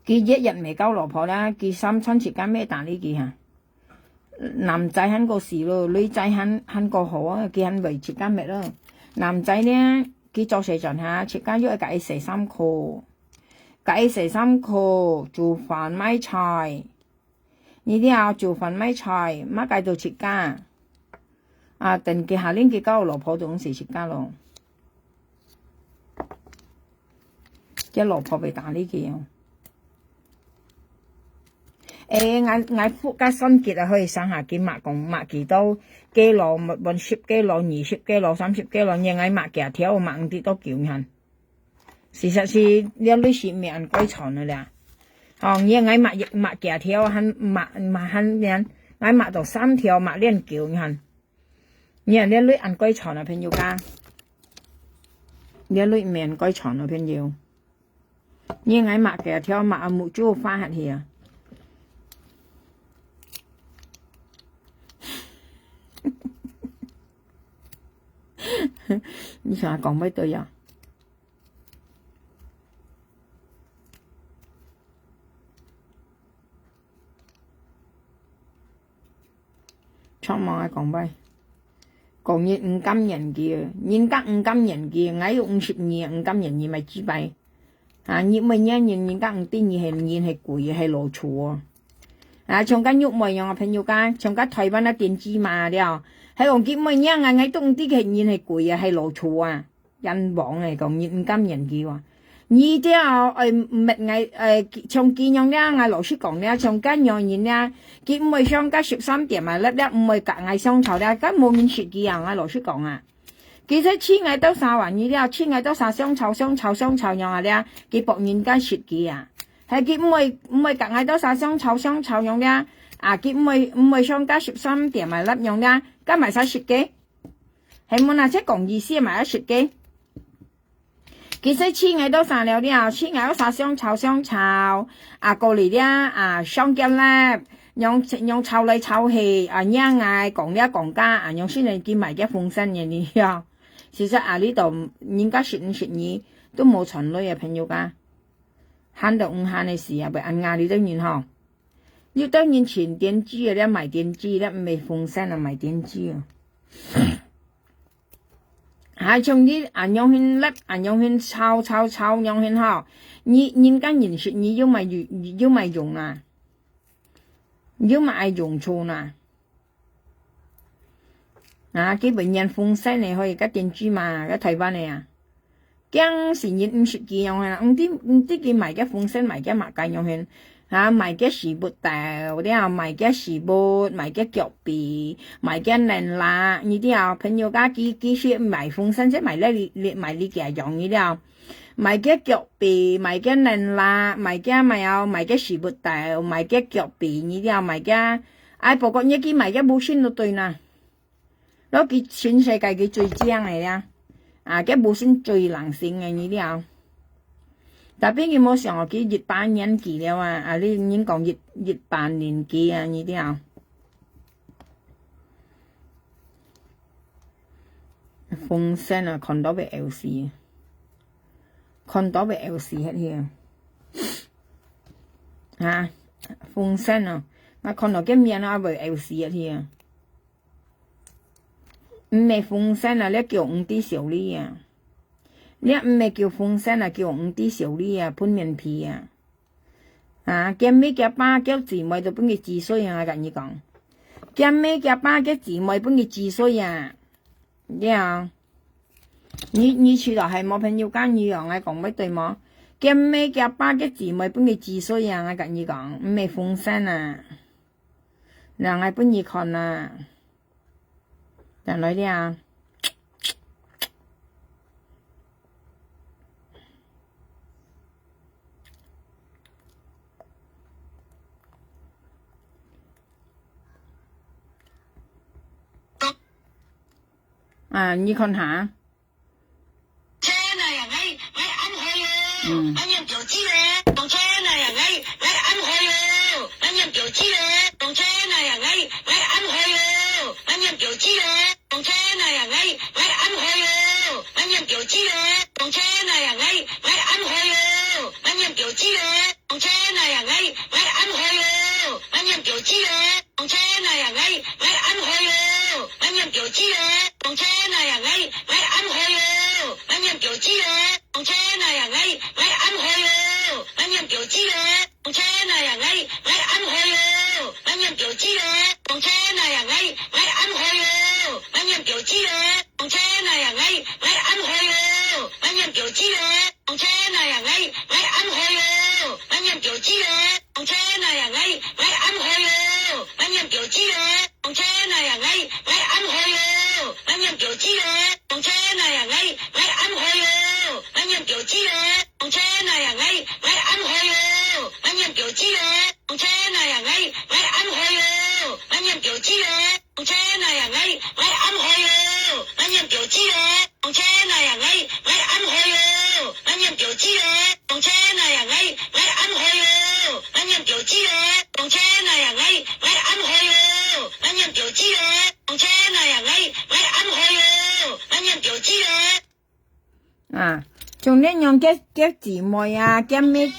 佢月月毋係交老婆啦，佢三餐自家乜打理佢哈。男仔還過死咯，女仔還還過好啊，佢還會自家搣咯。男仔呢，佢做事轉下，自家又愛自家洗衫褲，自家洗衫褲、煮飯、買菜。你知啊，煮飯、買菜，麼个都自家。啊，等佢下輪佢交老婆都毋使自家咯。 个老婆會打理佢哦。誒，𠊎𠊎屋下算結啊，可以想下佢抹講抹幾多kilo，滿十kilo、二十kilo、三十kilo，你𠊎抹幾條，抹毋知多久你看。事實是這類是毋係恁貴賺个啦。哦，你𠊎抹抹幾條，還抹抹還連，𠊎抹到三條，抹恁久你看。 你看，這類恁貴賺啊，朋友家。這類毋係恁貴賺啊，朋友。你𠊎抹个條抹啊，目珠花下去啊。你想講乜對啊？ 著無愛講話。講人毋甘願佢，人家毋甘願佢，𠊎有五十年毋甘願你，莫自敗。啊，你每年人，人家毋知你係人係鬼，係老鼠哦。啊，像該玉妹樣啊，朋友家，像該台灣啊電視嘛了，還講佢每年啊，𠊎都毋知佢係人係鬼啊，係老鼠啊。 冤枉誒，講你毋甘願佢哇。你這愛搣𠊎，誒，像佢樣了，𠊎老實講了，像該樣人了，佢毋會想該十三點啊，了了毋會佮𠊎相吵了，該無人識佢啊，𠊎老實講啊。其實試𠊎兜儕話你了，試𠊎兜儕相吵相吵相吵樣啊了，佢博人家識佢啊。係佢毋會毋會佮𠊎兜儕相吵相吵樣了，啊，佢毋會毋會想該十三點啊，了樣了，該麼儕識个？ 係無啊，這講意思嘛，愛識个。其實試𠊎兜儕了了，試𠊎兜儕相吵相吵，啊，過來了，啊，相夾了，樣樣吵來吵去，啊，惹𠊎講了講加，啊，樣先來去買个風扇个呢，呀。事實啊，你都人家識毋識你，都無賺鐳啊，朋友家。閒都毋閒个時啊，會恁樣，你兜人吼。 有兜人尋電視啊，了買電視，了毋係風扇啊，買電視啊。啊，像你恁樣形粒，恁樣形吵吵吵樣形吼，你人家認識你有麼用，有麼用啊？有麼个用處啊？ 啊，佢會拈風扇个，可以，該電視嘛，該台灣个啊。驚死人毋識佢樣啊，毋知，毋知佢買个風扇，買个麼个樣形，啊，買个屎朏斗，了，買个屎朏，買个腳髀，買个冷蠟，你知啊，朋友家佢，佢識買風扇，識買這，買這幾樣，你知啊。 買个腳髀，買个冷蠟，買个麼个，買个屎朏斗，買个腳髀，你知啊，買个，哎，不過你去買个busin都對啦。了佢全世界佢最靚个啦，啊，个busin最冷心个，你知啊。Tapi佢無想哦，佢一把年紀了啊，啊，你人講一，一把年紀啊，你知啊。 風扇啊，看到會噭死，看到會噭死忒去。啊，風扇啊，𠊎看到該面啊，會噭死忒去啊。毋係風扇啊，這叫毋知修理啊。這毋係叫風扇啊，叫毋知修理啊，分面皮啊。 啊，厥姆厥爸厥姊妹都分佢幾歲啊，𠊎佮你講。厥姆厥爸厥姊妹分佢幾歲啊？了，你，你知道係無，朋友家，你講𠊎講乜對無？厥姆厥爸厥姊妹分佢幾歲啊，𠊎佮你講，毋係風扇啊。來，𠊎分你看啊。 等來了。啊，你看下。車來啊，𠊎，𠊎暗號喲，嗯。𠊎念表姐咧，當車來啊，𠊎，𠊎暗號喲，𠊎念表姐咧，當車來啊，𠊎，𠊎暗號喲，𠊎念表姐咧，當車來啊，𠊎，𠊎暗號喲，𠊎念表姐咧，當車來啊，𠊎，𠊎暗號喲，𠊎念表姐咧。 當車來啊，𠊎，𠊎暗號喲，𠊎念表姐咧。當車來啊，𠊎，𠊎暗號喲，𠊎念表姐咧。當車來啊，𠊎，𠊎暗號喲，𠊎念表姐咧。當車來啊，𠊎，𠊎暗號喲，𠊎念表姐咧。當車來啊，𠊎，𠊎暗號喲，𠊎念表姐咧。當車來啊，𠊎，𠊎暗號喲，𠊎念表姐咧。 當車來啊，𠊎，𠊎暗號喲，𠊎念表姐咧。當車來啊，𠊎，𠊎暗號喲，𠊎念表姐咧。當車來啊，𠊎，𠊎暗號喲，𠊎念表姐咧。當車來啊，𠊎，𠊎暗號喲，𠊎念表姐咧。當車來啊，𠊎，𠊎暗號喲，𠊎念表姐咧。當車來啊，𠊎，𠊎暗號喲，𠊎念表姐咧。 當車來啊，𠊎，𠊎暗號喲，𠊎念表姐咧。當車來啊，𠊎，𠊎暗號喲，𠊎念表姐咧。當車來啊，𠊎，𠊎暗號喲，𠊎念表姐咧。當車來啊，𠊎，𠊎暗號喲，𠊎念表姐咧。當車來啊，𠊎，𠊎暗號喲，𠊎念表姐咧。當車來啊，𠊎，𠊎暗號喲，𠊎念表姐咧。 啊，像恁樣个，个姊妹啊，个妹，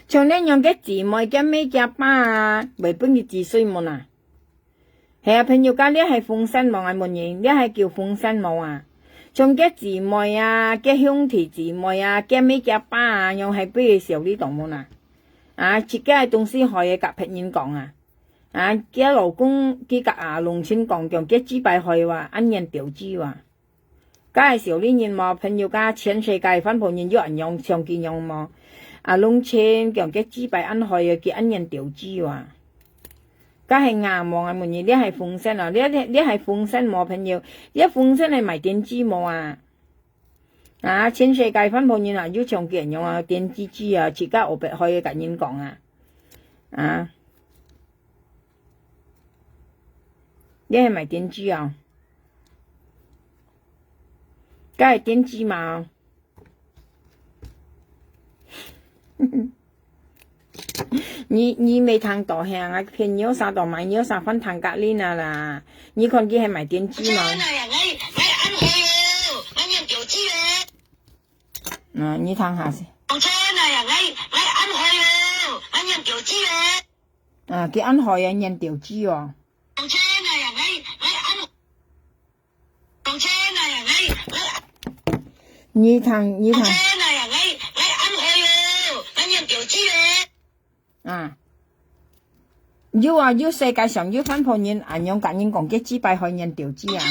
像恁樣个姊妹，个妹，个爸啊，會分佢子孫無啊？係啊，朋友家，這係風扇無啊？問你，這係叫風扇無啊？像个姊妹啊，个兄弟姊妹啊，个妹，个爸啊，樣係分佢笑你懂無啊？啊，自家个東西害个甲別人講啊？ 啊，厥老公佢甲阿龍親講，講厥姊妹害哇，恁樣丟棄哇。該係小李人無？朋友家全世界番婆人有恁樣像佢樣無？阿龍親講厥姊妹恁害个，佢恁樣丟棄哇。該係𠊎無？𠊎問你，這係風扇啊？這，這，這係風扇無？朋友，這風扇係賣電器無啊？ 啊，全世界番婆人啊，有像佢恁樣啊，電視機啊，自家烏白開个甲人講啊。啊，你係賣電視啊？該係電視嘛？ 你，你毋通多想啊，朋友啥都買，你有啥飯通甲你啊啦？你看佢係賣電視嘛？啊，你聽下先。啊，佢恁害啊，念表姐哦。 你聽，你聽。啊，有啊，有世界上有番婆人恁樣甲人講，厥姊妹害，念表姐啊。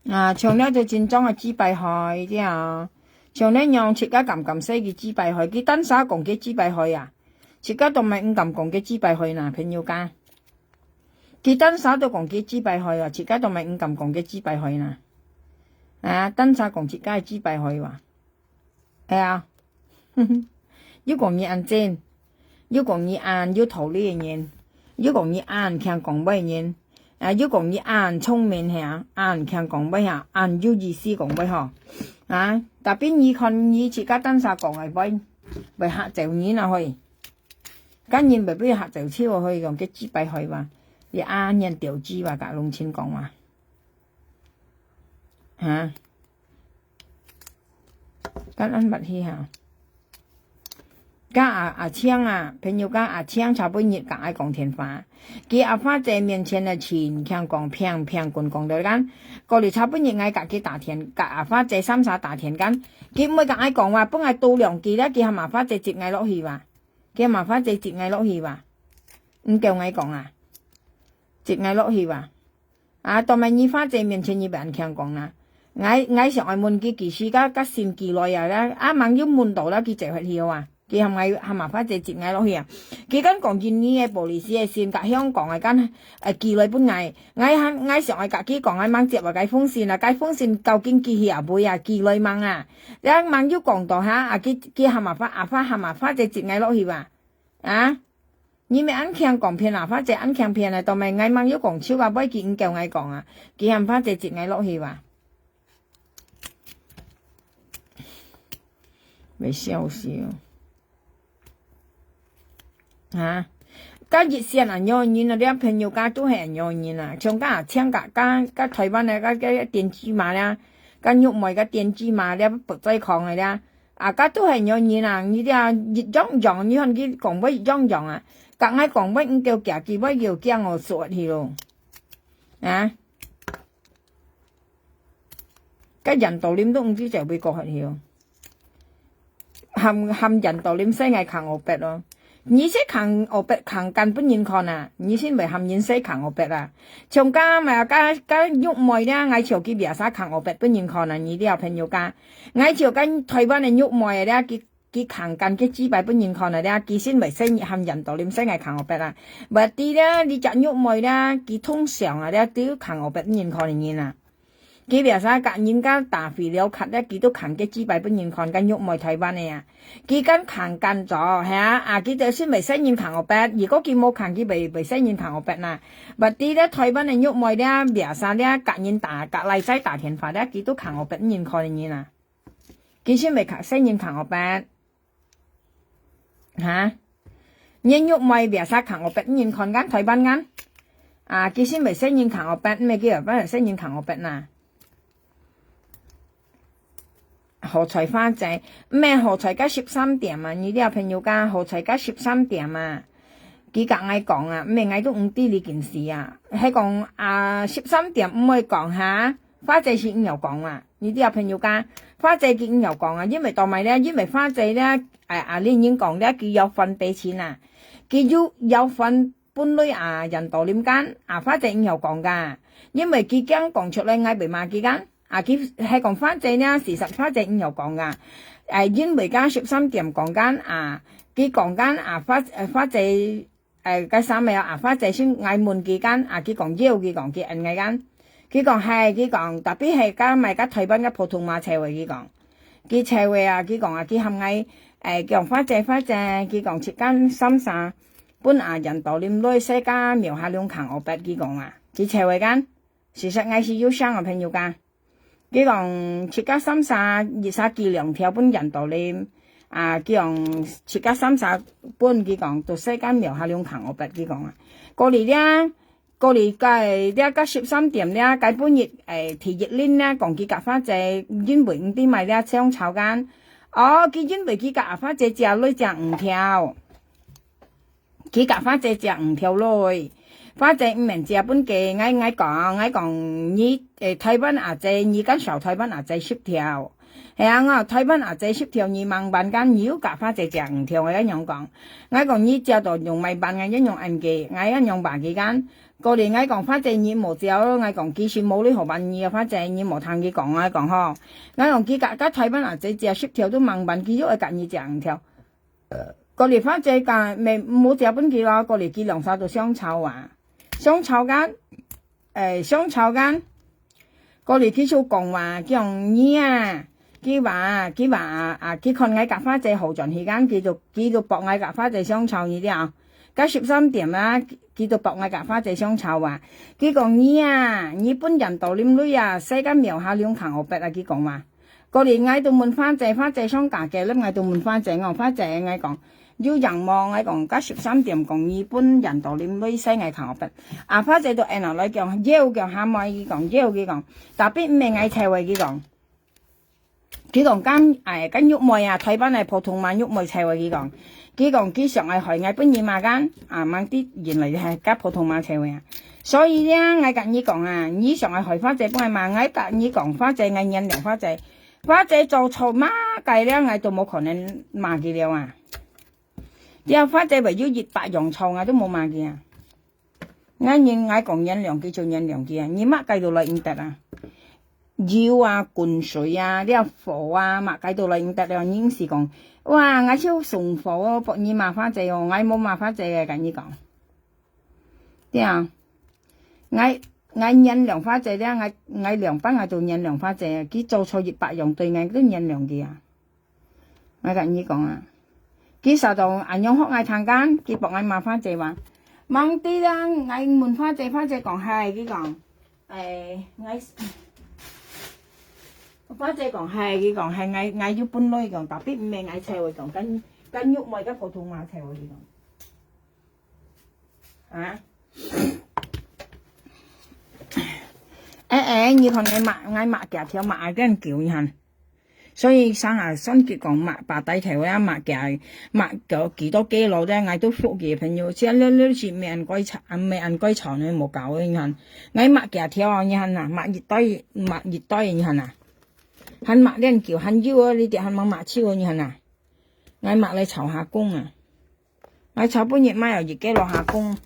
啊，像這就真正个姊妹害，對啊。像恁樣自家敢敢說佢姊妹害，佢單儕講厥姊妹害啊，自家都毋敢講厥姊妹害啦，朋友家。佢單儕都講厥姊妹害啊，自家都毋敢講厥姊妹害啦。啊，單儕講自家个姊妹害哇。 係啊，又講你恁精，又講你恁有道理个人，又講你恁慶講話个人，啊，又講你恁聰明係啊，恁慶講話啊，恁有意思講話吼。啊，tapi你看你自家單儕講个話，會嚇走人啊，可以。該人會被嚇走手啊，可以講，該幾擺害哇，你啊，人掉雞哇，甲龍青講哇。哈？該恁密去哈？ 甲阿，阿青啊，朋友甲阿青昨晡日甲𠊎講電話，佢阿花姐面前呢，盡強講，砰砰滾講到間。過了昨晡日𠊎甲佢打電，甲阿花姐三儕打電間，佢毋會甲𠊎講話，分𠊎多兩句了，佢喊阿花姐接𠊎落去哇，佢喊阿花姐接𠊎落去哇，毋夠𠊎講啊，接𠊎落去哇。 啊，當然你花姐面前你別恁強講啦。𠊎，𠊎想愛問佢幾時甲，甲信寄來啊，啊，吂有問到啦，佢走忒去啊。佢喊𠊎，喊阿花姐接𠊎落去啊。佢敢講印尼个police个信，甲香港个敢，呃，寄來分𠊎。𠊎喊，𠊎想愛甲佢講，𠊎吂接啊，該封信啊，該封信究竟寄去啊未啊，寄來吂啊？啊，吂有講到哈，啊，佢，佢喊阿花，阿花，喊阿花姐接𠊎落去吧。啊？ 你乜恁強講騙啊，花姐恁強騙啊，都毋係𠊎吂有講笑啊，尾佢毋夠𠊎講啊，佢喊花姐接𠊎落去哇。會笑死哦。哈？甲一線啊，仰人啊，這朋友甲都係仰人啊，像甲請甲，甲，甲台灣个，甲，甲電子碼啦，甲玉妹甲電子碼啦，不在講个啦， 啊，該都係仰人啊，你這一樣樣，你看佢講話一樣樣啊，甲𠊎講話毋夠遽，佢話又驚我說去咯。啊？該楊道林都毋知走去過去哦。喊，喊楊道林使𠊎扛烏白咯。你使扛烏白扛乾分人看啊，你先會喊人使扛烏白啊。像甲嘛，甲，甲玉妹咧，𠊎就去別儕扛烏白分人看啊，你這朋友甲。 𠊎就甲台灣个玉妹咧，佢，佢扛乾个幾擺分人看啊咧，佢先會使喊楊道林使𠊎扛烏白啊。Berarti咧，你隻玉妹咧，佢通常啊咧，都扛烏白分人看个人啊。佢別儕甲人家打飛了卡咧，佢都扛个幾擺分人看，甲玉妹台灣个啊。佢敢扛乾咗，係啊，啊，佢就先會使人扛烏白。如果佢無扛，佢會，會使人扛烏白啊。Berarti咧，台灣个玉妹咧，別儕咧，甲人打，甲來仔打電話咧，佢都扛烏白分人看个人啊。 佢先會扛，使人扛烏白。哈？人玉妹別儕扛烏白，人看間，台灣間。啊，佢先會使人扛烏白，毋係佢又毋係使人扛烏白呐。好彩花姐，毋係好彩甲十三點啊，你這朋友甲好彩甲十三點啊。佢甲𠊎講啊，毋係𠊎都毋知這件事啊。係講啊，十三點毋會講哈。 花姐是毋曉講啊，你這朋友甲，花姐佢毋曉講啊，因為當然咧，因為花姐咧，哎，啊，你人講咧，佢有還白錢啊，佢有，有還本來啊，楊道林間，啊，花姐毋曉講噶，因為佢驚講出來，𠊎會罵佢間，啊，佢係講花姐咧，事實花姐毋曉講噶，哎，因為甲十三點講間啊，佢講間啊，花，呃，花姐 哎，該三个啊，花姐先，𠊎問佢間，啊，佢講有，佢講佢應該間。佢講係，佢講，tapi係甲買甲台灣个普通話車位，佢講。佢車位啊，佢講啊，佢喊𠊎，哎，講花姐，花姐，佢講自家三儕，分啊楊道林來世界廟下龍扛烏白，佢講啊，佢車位間。事實𠊎是有聲个朋友間。 佢講自家三儕，一儕寄兩條分楊道林，啊，佢講自家三儕分，佢講都世間廟下龍扛烏白，佢講啊。過日咧，過日該，這个十三點咧，該本日，誒，第一輪咧，講佢甲花姐，因為毋知買咧相吵間。哦，佢因為佢甲阿花姐借鐳借五條。 佢甲花姐借五條鐳，花姐毋免借分佢，𠊎，𠊎講，𠊎講，你，誒，台灣阿姐，你敢少台灣阿姐十條？係啊，𠊎台灣阿姐十條，你吂還間，你又甲花姐借五條，𠊎恁樣講。𠊎講，你借到用買還，𠊎恁樣恁佢，𠊎恁樣話佢間。過來𠊎講，花姐你無借咯，𠊎講，其實無你好還你啊，花姐你無聽佢講啊，講吼。𠊎講，佢甲，甲台灣阿姐借十條都吂還，佢又愛甲你借五條。 過來花姐講，無，無借分佢咯，過來佢兩儕都相吵啊。相吵間，誒，相吵間，過來佢就講話，佢講你啊，佢話，佢話啊，啊，佢看𠊎甲花姐好轉去間，佢就，佢就駁𠊎甲花姐相吵你了。甲十三點啊，佢就駁𠊎甲花姐相吵啊。佢講你啊，你分楊道林鐳啊，世間廟下龍扛烏白啊，佢講話。過來，𠊎就問花姐，花姐上架个，𠊎就問花姐，𠊎講花姐，𠊎講有影無？𠊎講，該十三點講你分人到啉類似，𠊎看好分。啊，花姐就按下來講，有，講下妹，佢講有，佢講，tapi毋係𠊎湊个，佢講。佢講，該，哎，該玉妹啊，台灣个普通話玉妹湊个，佢講。佢講，佢想愛害𠊎分人罵，啊，吂知原來係該普通話湊个啊。所以呢，𠊎甲你講啊，你想愛害花姐分𠊎罵，𠊎甲你講，花姐，𠊎原諒花姐。花姐做錯麼个了，𠊎都無可能罵佢了啊。這花姐會有一百樣錯，𠊎都無罵佢啊。𠊎認，𠊎講原諒佢就原諒佢啊，你麼个都來毋得啊。油啊，滾水啊，這火啊，麼个都來毋得了，你硬係講，哇，𠊎就送火哦，分你罵花姐哦，𠊎無罵花姐个，甲你講。對啊，𠊎，𠊎原諒花姐了，𠊎，𠊎兩班𠊎都原諒花姐，佢做錯一百樣對，𠊎都原諒佢啊。𠊎甲你講啊，佢實在恁樣學𠊎聽講，佢幫𠊎罵花姐話。吂知啦，𠊎問花姐，花姐講係，佢講，誒，𠊎，花姐講係，佢講係，𠊎，𠊎有本來講，tapi毋係𠊎湊个講，跟，跟玉妹个普通話湊个，佢講。啊？誒誒，你看𠊎罵，𠊎罵幾條罵恁久，你看。 所以上下算佢講罵，把大頭啊，罵佢，罵到幾多幾老咧，𠊎都服佢朋友，這這這是毋係恁該吵，毋係恁該吵呢，無搞个，你看，𠊎罵幾條啊，你看啊，罵一代，罵一代，你看啊，還罵恁久，還有啊，你哋還吂罵手啊，你看啊，𠊎罵來吵下工啊，𠊎吵半日，買有一個落下工，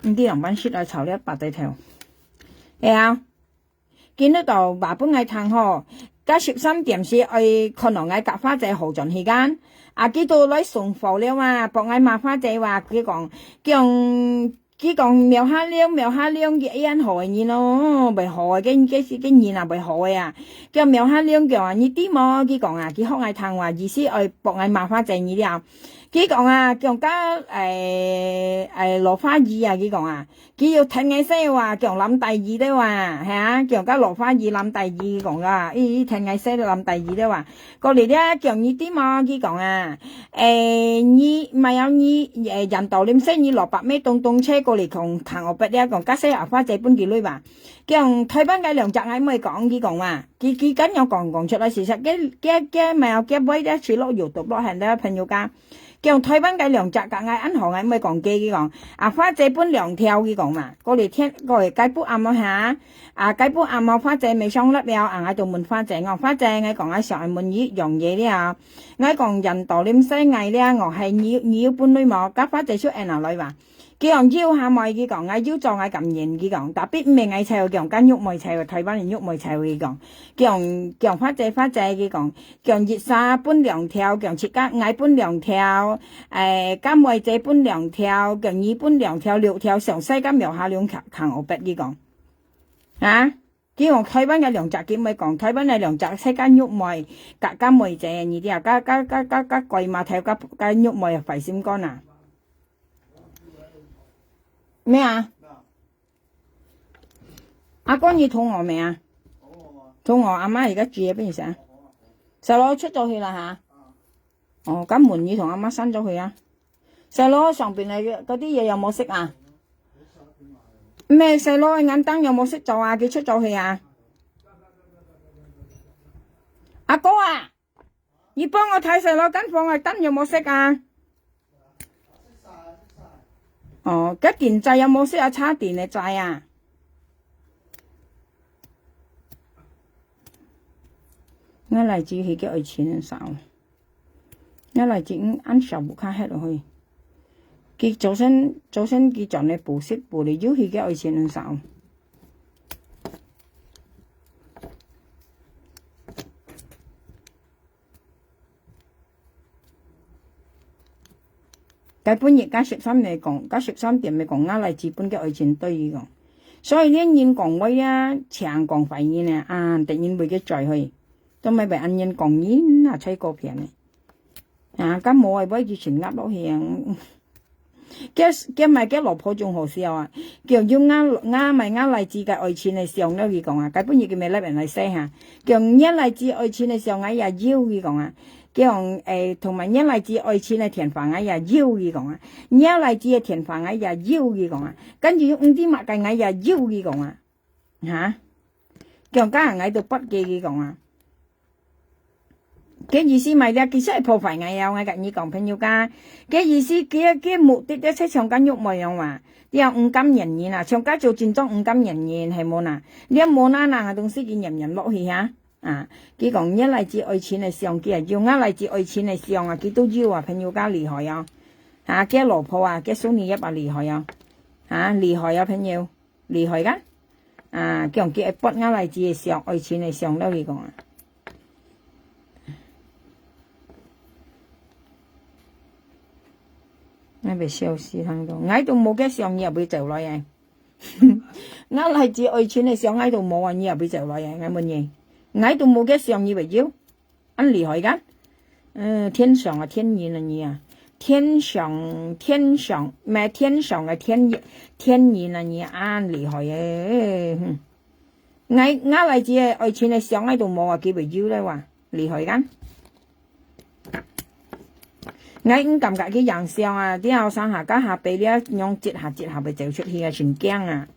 毋知仰般識來吵這把大頭，係啊。 今日到話分𠊎聽吼，該十三點係愛看到𠊎甲花姐好轉時間。啊，佢都來送貨了啊，幫𠊎罵花姐話，佢講，佢講，佢講，秒下量，秒下量，佢恁好个人哦，袂好个，該，該，該人啊，袂好个啊。佢講秒下量，佢講啊，你知無？佢講啊，佢學𠊎聽話，意思愛幫𠊎罵花姐你了。佢講啊，佢講甲，誒，誒，落花雨啊，佢講啊， 佢又聽𠊎說話，講南大語个話，係啊，講甲落花雨南大語講啊，佢，佢聽𠊎說南大語个話。過來咧，講你知無？佢講啊，誒，你，買有你，誒，人到啉說你蘿蔔咩東東車過來講，同我別咧講，甲說阿花姐分佢鐳吧。講台灣个兩隻𠊎妹講，佢講話，佢，佢敢樣講，講出來事實，佢，佢，佢買有佢妹咧，去落YouTube落，還在朋友家。 講台灣个兩隻甲𠊎恁好，𠊎毋會講價，佢講，啊，花姐分兩條，佢講嘛，過來天，過來該不暗哦哈，啊，該不暗哦，花姐未上來了，啊，𠊎就問花姐，𠊎講花姐，𠊎講𠊎想愛問你一樣嘢了，𠊎講人到啉說𠊎了，𠊎係你，你有分鐳無？該花姐就按下來話，佢講有哈妹，佢講𠊎有做𠊎感恩，佢講，tapi毋係𠊎湊，佢講該玉妹湊，台灣个玉妹湊，佢講，佢講，佢講花姐，花姐，佢講。 講一儕分兩條，講自家𠊎分兩條，誒，甲妹姐分兩條，講你分兩條，六條，上細甲苗下兩條，看我別佢講。啊？佢講台灣个兩隻，佢毋會講，台灣个兩隻，細甲玉妹，甲，甲妹姐，你知啊，甲，甲，甲，甲，甲鬼麻頭，甲，甲玉妹壞心肝啊。咩啊？ 阿哥，你肚餓未啊？肚餓，阿媽而家煮嘢畀你食啊。細佬出咗去啦吓？哦，該門你同阿媽閂咗佢啊。細佬上邊个嗰啲嘢有冇熄啊？毋係，細佬个眼燈有冇熄咗啊？佢出咗去啊？阿哥啊！ 你幫我睇細佬間房个燈有冇熄啊？哦，該電掣有冇熄啊？叉電个掣啊？𠊎來自去个愛錢少，𠊎來自，嗯，恁少不卡忒落去。佢早晨，早晨佢轉來補習，補了又去个愛錢少。 該本日甲十三點講，甲十三點个講，吾來自本个愛情對伊講。所以呢，人講話啊，常講壞人啊，啊，得人為个嘴去，都毋係恁樣講人啊，吹過片呢。啊，甲無愛會去尋鴨落去啊。該，該買該老婆仲好笑啊！佢講有吾，吾買吾倈子个愛情个相了，佢講啊，該本日佢買禮物來洗哈。佢講若倈子愛情个相，𠊎也有，佢講啊。佢講，誒，同埋若倈子愛情个電話，𠊎也有，佢講啊。若倈子个電話，𠊎也有，佢講啊。跟住毋知麼个，𠊎也有，佢講啊。哈？佢講，該𠊎都不記，佢講啊。 該意思買了，其實會破壞𠊎哦，𠊎甲你講，朋友家。該意思，佢，佢目的咧，就像該玉妹樣哇，你也毋甘願人啊，像該做真正毋甘願人，係無啦？你也無啦啦，東西佢黏黏落去哈。啊，佢講，若倈子愛情个相，佢也有，吾倈子愛情个相啊，佢都有啊，朋友家厲害哦。啊，佢老婆啊，佢孫女也厲害哦。啊，厲害哦，朋友。 厲害个。啊，講佢會發吾倈子个相，愛情个相了，佢講啊。𠊎會笑死，佢講，𠊎都無个相，你也會走來个。吾倈子愛情个相，𠊎都無啊，你也會走來个，𠊎問你，𠊎都無个相，你會有？ 恁厲害个？嗯，天上啊，天人啊，你啊，天上，天上，毋係天上个天，天人啊，你恁厲害个。哼，𠊎，吾倈子个愛情个相，𠊎都無啊，佢會有了哇，厲害个。𠊎毋感覺佢影相啊，了三下，該下背了，仰一下一下會走出去啊，真驚啊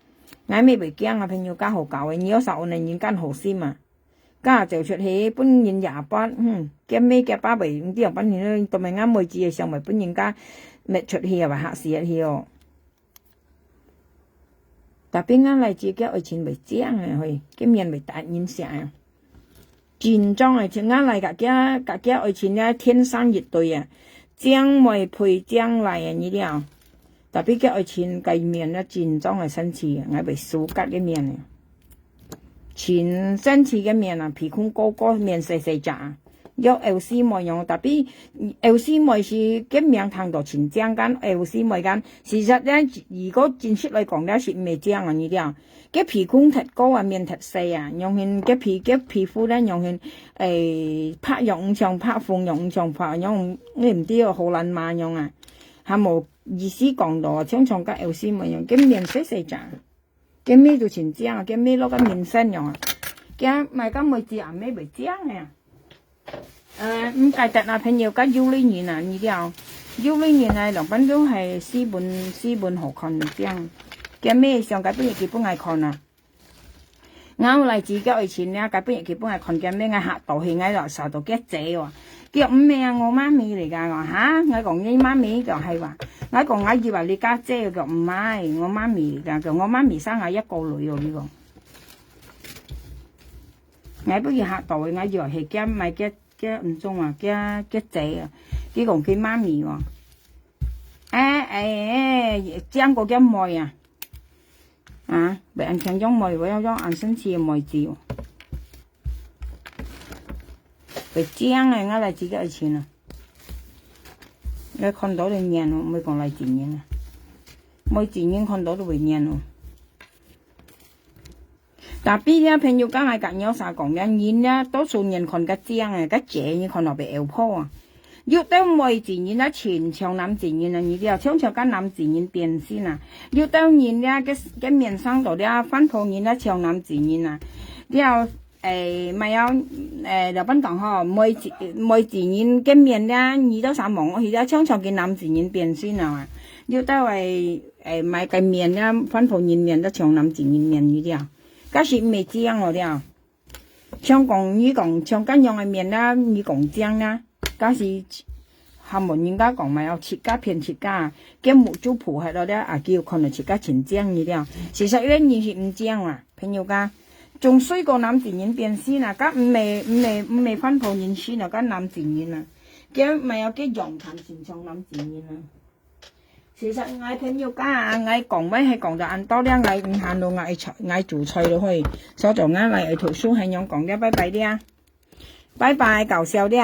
！𠊎乜會驚啊，朋友家好搞个，你有啥安尼人敢好心啊？ 該走出去，分人也發，哼，該姆該爸會毋知樣分人，都毋係吾妹子个相會分人家搣出去啊，嚇死去哦。Tapi吾倈子个愛情會靚个，嘿，該面會得人惜个。真正个，像吾倈个，个，个愛情个天生一對啊，靚妹配靚倈个，你了。Tapi个愛情个面啊，真正个神奇，𠊎會suka个面呢。 真神奇个面啊，鼻孔高高，面細細隻啊。有L C妹樣，tapi L C妹是个名聽到真靚，該L C妹該，事實咧，如果真實來講咧，是毋係靚啊，你了。个鼻孔忒高啊，面忒細啊，樣形个皮，个皮膚咧，樣形，誒，白又毋像白，紅又毋像白，樣，你毋知哦，荷蘭嫲樣啊。還無意思講到，像像个L C妹樣，个面細細隻。 个姆都真靚啊，个姆落个明星樣啊。个買个妹子也姆會靚个啊。呃，毋怪得啊，朋友，个有類人啊，你了。有類人啊，兩班都係斯文，斯文好看个靚。个姆相，該本日佢分𠊎看啊。𠊎有倈子个愛情啊，該本日佢分𠊎看，个姆𠊎嚇到，係𠊎落手到个姐哦。 佢講：「毋係啊，我媽咪嚟㗎。」我講：「哈？」𠊎講：「你媽咪？」佢講：「係哇。」𠊎講：「𠊎以為你家姐。」佢講：「毋係，我媽咪嚟㗎。」佢講：「我媽咪生𠊎一個女哦。」佢講。𠊎分佢嚇到，𠊎以為係佢買个，个毋中啊，个，个姐啊。佢講佢媽咪哦。哎，哎，哎，靚過个妹啊。啊，會恁靚樣妹，會要樣恁神奇个妹子哦。 會靚个，𠊎倈子个愛情啊。𠊎看到就黏哦，毋會講倈子人啊。妹子人看到都會黏哦。Tapi咧，朋友，剛才甲你有啥講咧，人咧，多數人看个靚个，个姐人看到會有破啊。有兜妹子人啊，親像男子人啊，你了，像像个男子人變性啊。有兜人咧，个，个面生到咧，番婆人啊，像男子人啊。了， 誒，毋係啊，誒，老闆講吼，妹子，妹子人个面咧，你到啥望落去咧，像像个男子人變性啊。有兜誒，誒，買个面咧，番婆人面都像男子人面一樣，該是毋係靚哦了。像講，你講，像恁樣个面咧，你講靚咧，該是還無人家講嘛，要自家騙自家，个目珠脯核了咧，啊，叫看到自家真靚一樣。事實个人是毋靚啊，朋友家。 總衰過男子人變性啊，該毋係，毋係，毋係番婆人性啊，該男子人啊，該毋係有个樣看親像男子人啊。事實𠊎朋友家啊，𠊎講話係講到恁多了，𠊎毋閒咯，𠊎愛出，𠊎煮菜咯嘿，所以做𠊎來愛讀書，係樣講了，拜拜了，拜拜，搞笑了。